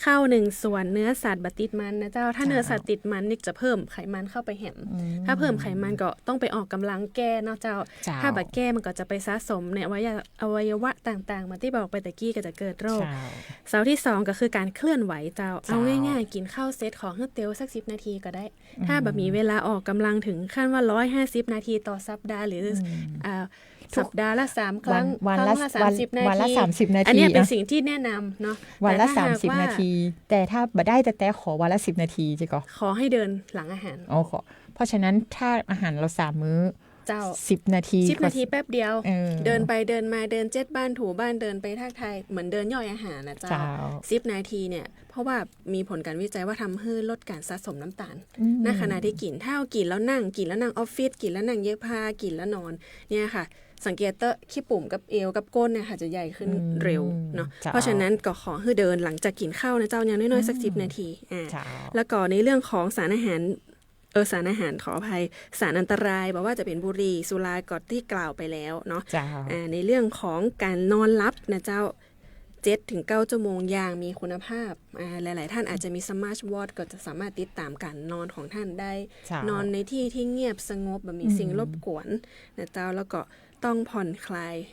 ข้าวหนึ่งส่วน เนื้อสัตว์บ่ติดมันนะเจ้า ถ้า เจ้า เนื้อสัตว์ติดมันนี่จะเพิ่มไขมันเข้าไปแหม อืม ถ้าเพิ่มไขมันก็ต้องไปออกกำลังแก้เนาะเจ้า เจ้า ถ้าบ่แก้มันก็จะไปสะสมในอวัยวะ อวัยวะต่างๆ เหมือนตี้บอกไปตะกี้ก็จะเกิดโรค เจ้า เสาที่สองก็คือการเคลื่อนไหวเจ้า เจ้า เอาง่ายๆ กิ๋นข้าวเสร็จขอหื้อเตียวสักสิบนาทีก็ได้ อืม ถ้าบ่มีเวลาออกกำลังถึงขั้นว่าร้อยห้าสิบนาทีต่อสัปดาห์ หรือ อืม อ่า ทุก สัปดาห์ละสามครั้ง วัน วันละ ครั้งละ วัน สามสิบนาที วันละสามสิบนาที อันเนี้ยเป็น อ่ะ สิ่งที่แนะนำเนาะ วันละ แต่ถ้าหากว่า สามสิบนาที แต่ถ้าบ่ได้แต๊ๆ ขอวันละสิบนาทีเจ้าก่อ ขอให้เดินหลังอาหาร อ๋อ ขอ เพราะฉะนั้นถ้าอาหารเราสามมื้อ เจ้า สิบนาที สิบนาทีแป๊บเดียว เออ เดินไปเดินมา เดินเจ็ดบ้านถูบ้าน เดินไปทักทาย เหมือนเดินย่อยอาหารนะเจ้า เจ้า สิบนาทีเนี่ย เพราะว่ามีผลการวิจัยว่าทำหื้อลดการสะสมน้ำตาล อืม ในขณะที่กิ๋น ถ้าเฮากิ๋นแล้วนั่ง กิ๋นแล้วนั่งออฟฟิศ กิ๋นแล้วนั่งเย็บผ้า กิ๋นแล้วนอน เนี่ยค่ะ สังเกตเต๊อะ ขี้ปุ่มกับเอวกับก้นเนี่ยค่ะ จะใหญ่ขึ้น อืม เร็วเนาะ เจ้า เพราะฉะนั้นก็ขอหื้อเดินหลังจากกิ๋นข้าวนะเจ้า อย่างน้อยๆ สัก อืม สิบนาที อ่า เจ้า แล้วก็ในเรื่องของสารอาหาร เออ สารอาหาร ขออภัย สารอันตราย บ่ว่าจะเป็นบุหรี่ สุรา ก็ตี้กล่าวไปแล้วเนาะ เจ้า อ่า ในเรื่องของการนอนหลับนะเจ้า เจ็ดถึงเก้าชั่วโมงอย่างมีคุณภาพ อ่า หลายๆ ท่านอาจจะมีสมาร์ทวอทช์ ก็จะสามารถติดตามการนอนของท่านได้ เจ้า นอนในที่ที่เงียบสงบ บ่มี อืม สิ่งรบกวนนะเจ้า แล้วก็ต้องผ่อนคลาย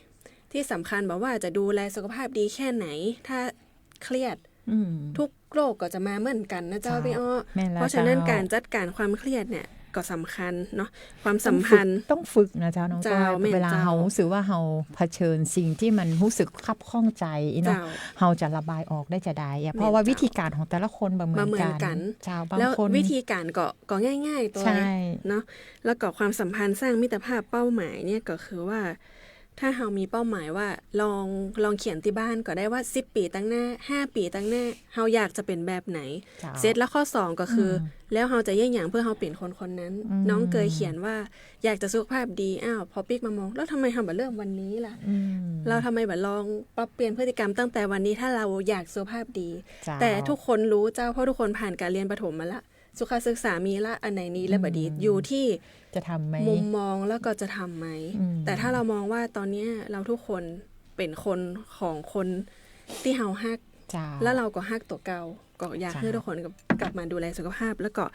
ที่สำคัญบ่ว่าจะดูแลสุขภาพดีแค่ไหน ถ้าเครียด อืม ทุกโรคก็จะมาเหมือนกันนะเจ้า เจ้า พี่อ้อ แม่นแล้ว เพราะฉะนั้น เจ้า การจัดการความเครียดเนี่ยก็สำคัญเนาะ ความสัมพันธ์ ต้องฝึก ต้องฝึกนะเจ้า น้อง เจ้า ก้อย แม่น เวลา เจ้า เฮารู้สึกว่าเฮาเผชิญสิ่งที่มันรู้สึกคับข้องใจ๋เนาะ เจ้า เฮาจะระบายออกได้จาใดอะ แม่น เพราะว่า เจ้า วิธีการของแต่ละคนบ่เหมือน บ่เหมือนกั กัน น เจ้า บาง แล้ว คน วิธีการก็ ก็ง่ายๆ ตวย ใช่ เนาะ แล้วก็ความสัมพันธ์สร้างมิตรภาพเป้าหมายเนี่ยก็คือว่า ถ้าเฮามีเป้าหมายว่าลอง ลองเขียนตี้บ้านก็ได้ว่าสิบปี๋ตังหน้า ห้าปี๋ตังหน้า เฮาอยากจะเป็นแบบไหน เจ้า เสร็จแล้วข้อสองก็คือ อืม แล้วเฮาจะเยียะหยังเปื้อเฮาเป๋นคนคนนั้น อืม น้องเกยเขียนว่าอยากจะสุขภาพดี อ้าว พอปิ๊กมามอง แล้วทำไมเฮาบ่เริ่มวันนี้ล่ะ อืม เราทำไมบ่ลองปรับเปลี่ยนพฤติกรรมตั้งแต่วันนี้ ถ้าเราอยากสุขภาพดี เจ้า แต่ทุกคนรู้เจ้า เพราะทุกคนผ่านการเรียนประถมมาละ สุขศึกษามีละ อันไหนดีและบ่ดี อืม อยู่ที่ จะทำไหม มุมมองแล้วก็จะทำไหม อืม แต่ถ้าเรามองว่าตอนเนี้ยเราทุกคนเป๋นคนของคนตี้เฮาฮัก เจ้า แล้วเราก็ฮักตั๋วเก่า ก็อยาก เจ้า หื้อทุกคนกลับ กลับมาดูแลสุขภาพ แล้วก็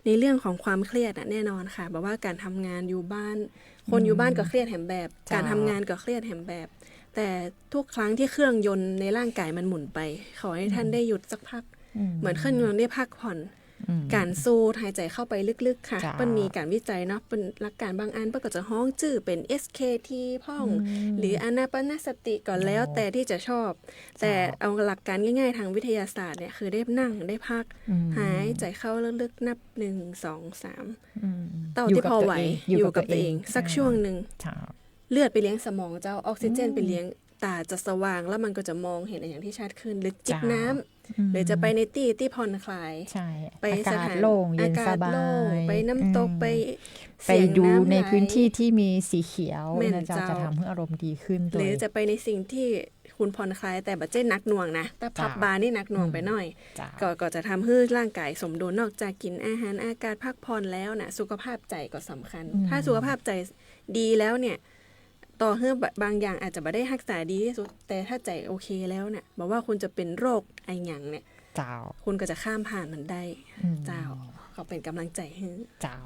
ในเรื่องของความเครียดอะ แน่นอนค่ะ แบบว่าการทำงานอยู่บ้าน คนอยู่บ้านก็เครียดแหมแบบ เจ้า การทำงานก็เครียดแหมแบบ แต่ทุกครั้งที่เครื่องยนต์ในร่างกายมันหมุนไป ขอให้ท่าน อืม ได้หยุดสักพัก อืม เหมือนเครื่องยนต์ได้พักผ่อน อืม ก๋านสูดหายใจ๋เข้าไปลึกๆ ค่ะ เจ้า เปิ้นมีก๋านวิจัยเนาะ เปิ้นหลักก๋านบางอันเปิ้นก็จะฮ้องจื้อเป๋น เอสเคที พ่อง อืม หรืออานาปานสติก็แล้ว เจ้า แต่ตี้จะชอบ เจ้า แต่เอาหลักก๋านง่ายๆ ตางวิทยาศาสตร์เนี่ย คือได้นั่ง ได้พัก อืม หายใจ๋เข้าลึกๆ นับ หนึ่ง สอง สาม อืม เต้าตี้ผ่อไหว อยู่กับตั๋วเอง อยู่กับตั๋วเอง อยู่กับตั๋วเอง สัก เออ ช่วงนึ่ง เจ้า เลือดไปเลี้ยงสมองเจ้า ออกซิเจน อืม ไปเลี้ยง ต๋าจะสว่าง แล้วมันก็จะมองหันอะหยังตี้ชัดขึ้น หรือจิบน้ำ เจ้า อืม หรือจะไปในตี้ตี้ผ่อนคลาย ใช่ ไปสถาน อากาศโล่งเย็นสบาย อากาศโล่ง ไปน้ำตก อืม ไป ไปดูในพื้นที่ตี้มีสีเขียว เสียงน้ำไหล แม่น นะเจ้า เจ้า จะทำหื้ออารมณ์ดีขึ้น หรือจะไปในสิ่งตี้คุณผ่อนคลาย แต่บ่ใจ้หนักหน่วงนะ ถ้าผับบาร์นี่หนักหน่วงไปหน่อย อืม เจ้า ก็ ก็จะทำหื้อร่างก๋ายสมดุล นอกจากกิ๋นอาหาร อากาศ พักผ่อนแล้วนะ สุขภาพใจ๋ก็สำคัญ อืม ถ้าสุขภาพใจ๋ดีแล้วเนี่ย ต่อหื้อบะ บางอย่างอาจจะบ่ได้ฮักษาดีตี้สุด แต่ถ้าใจ๋โอเคแล้วเนี่ย บ่ว่าคุณจะเป๋นโรคอะหยังเนี่ย เจ้า คุณก็จะข้ามผ่านมันได้ อืม เจ้า ขอเป๋นก๋ำลังใจ๋หื้อ เจ้า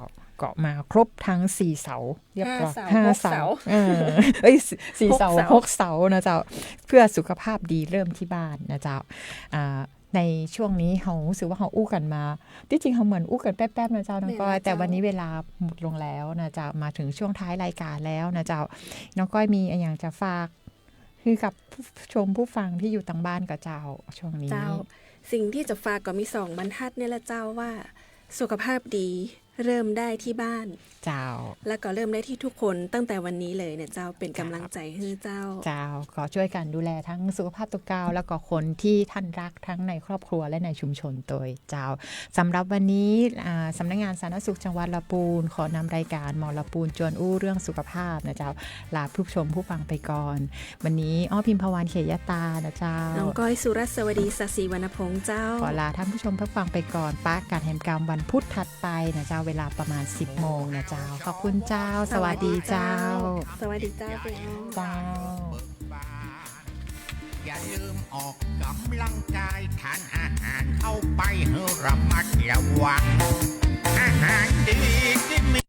ก็มาครบตึงสี่เสาเรียบร้อย ห้าเสา ห้าเสา หกเสา เออ เอ้ย สี่ สี่เสา หกเสา หกเสานะเจ้า เพื่อสุขภาพดีเริ่มตี้บ้านนะเจ้า อ่า ในช่วงนี้เฮาฮู้สึกว่าเฮาอู้กั๋นมา ตี้จริงเฮาเหมือนอู้กั๋นแป๊บๆ นะเจ้า น้องก้อย แม่นเจ้า แต่วันนี้เวลาหมดลงแล้วนะเจ้า มาเถิงช่วงท้ายรายก๋านแล้วนะเจ้า น้องก้อยมีอะหยังจะฝากหื้อกับผู้ชมผู้ฟังตี้อยู่ตางบ้านก่อเจ้า ช่วงนี้ เจ้า สิ่งตี้จะฝากก็มีสองบรรทัดนี่แหละเจ้า ว่าสุขภาพดีเริ่มได้ตี้บ้าน เจ้า แล้วก็เริ่มได้ตี้ทุกคนตั้งแต่วันนี้เลยเนี่ยเจ้า เป๋นก๋ำลังใจ๋หื้อเจ้า เจ้า ก็จ้วยกั๋นดูแลตึงสุขภาพตั๋วเก่า แล้วก็คนตี้ต้านฮักตึงในครอบครัวและในชุมชนตวยเจ้า สำหรับวันนี้ อ่า สำนักงานสาธารณสุขจังหวัดลำปูน ขอนำรายก๋านหมอลำปูนจวนอู้เรื่องสุขภาพนะเจ้า ลาผู้ชมผู้ฟังไปก่อน วันนี้อ้อพิมพวรรณ เขยตานะเจ้า น้องก้อย สุรัสวดี สศิวรรณพงษ์เจ้า ขอลาท่านผู้ชมผู้ฟังไปก่อน ปะกั๋นแหมกำวันพุธถัดไปนะเจ้า เวลาประมาณสิบโมงนะเจ้า ขอบคุณเจ้า สวัสดีเจ้า สวัสดีเจ้า เจ้า อย่าลืมออกกำลังกาย ทานอาหารเข้าไปหื้อระมัดระวัง อาหารดีตี้มี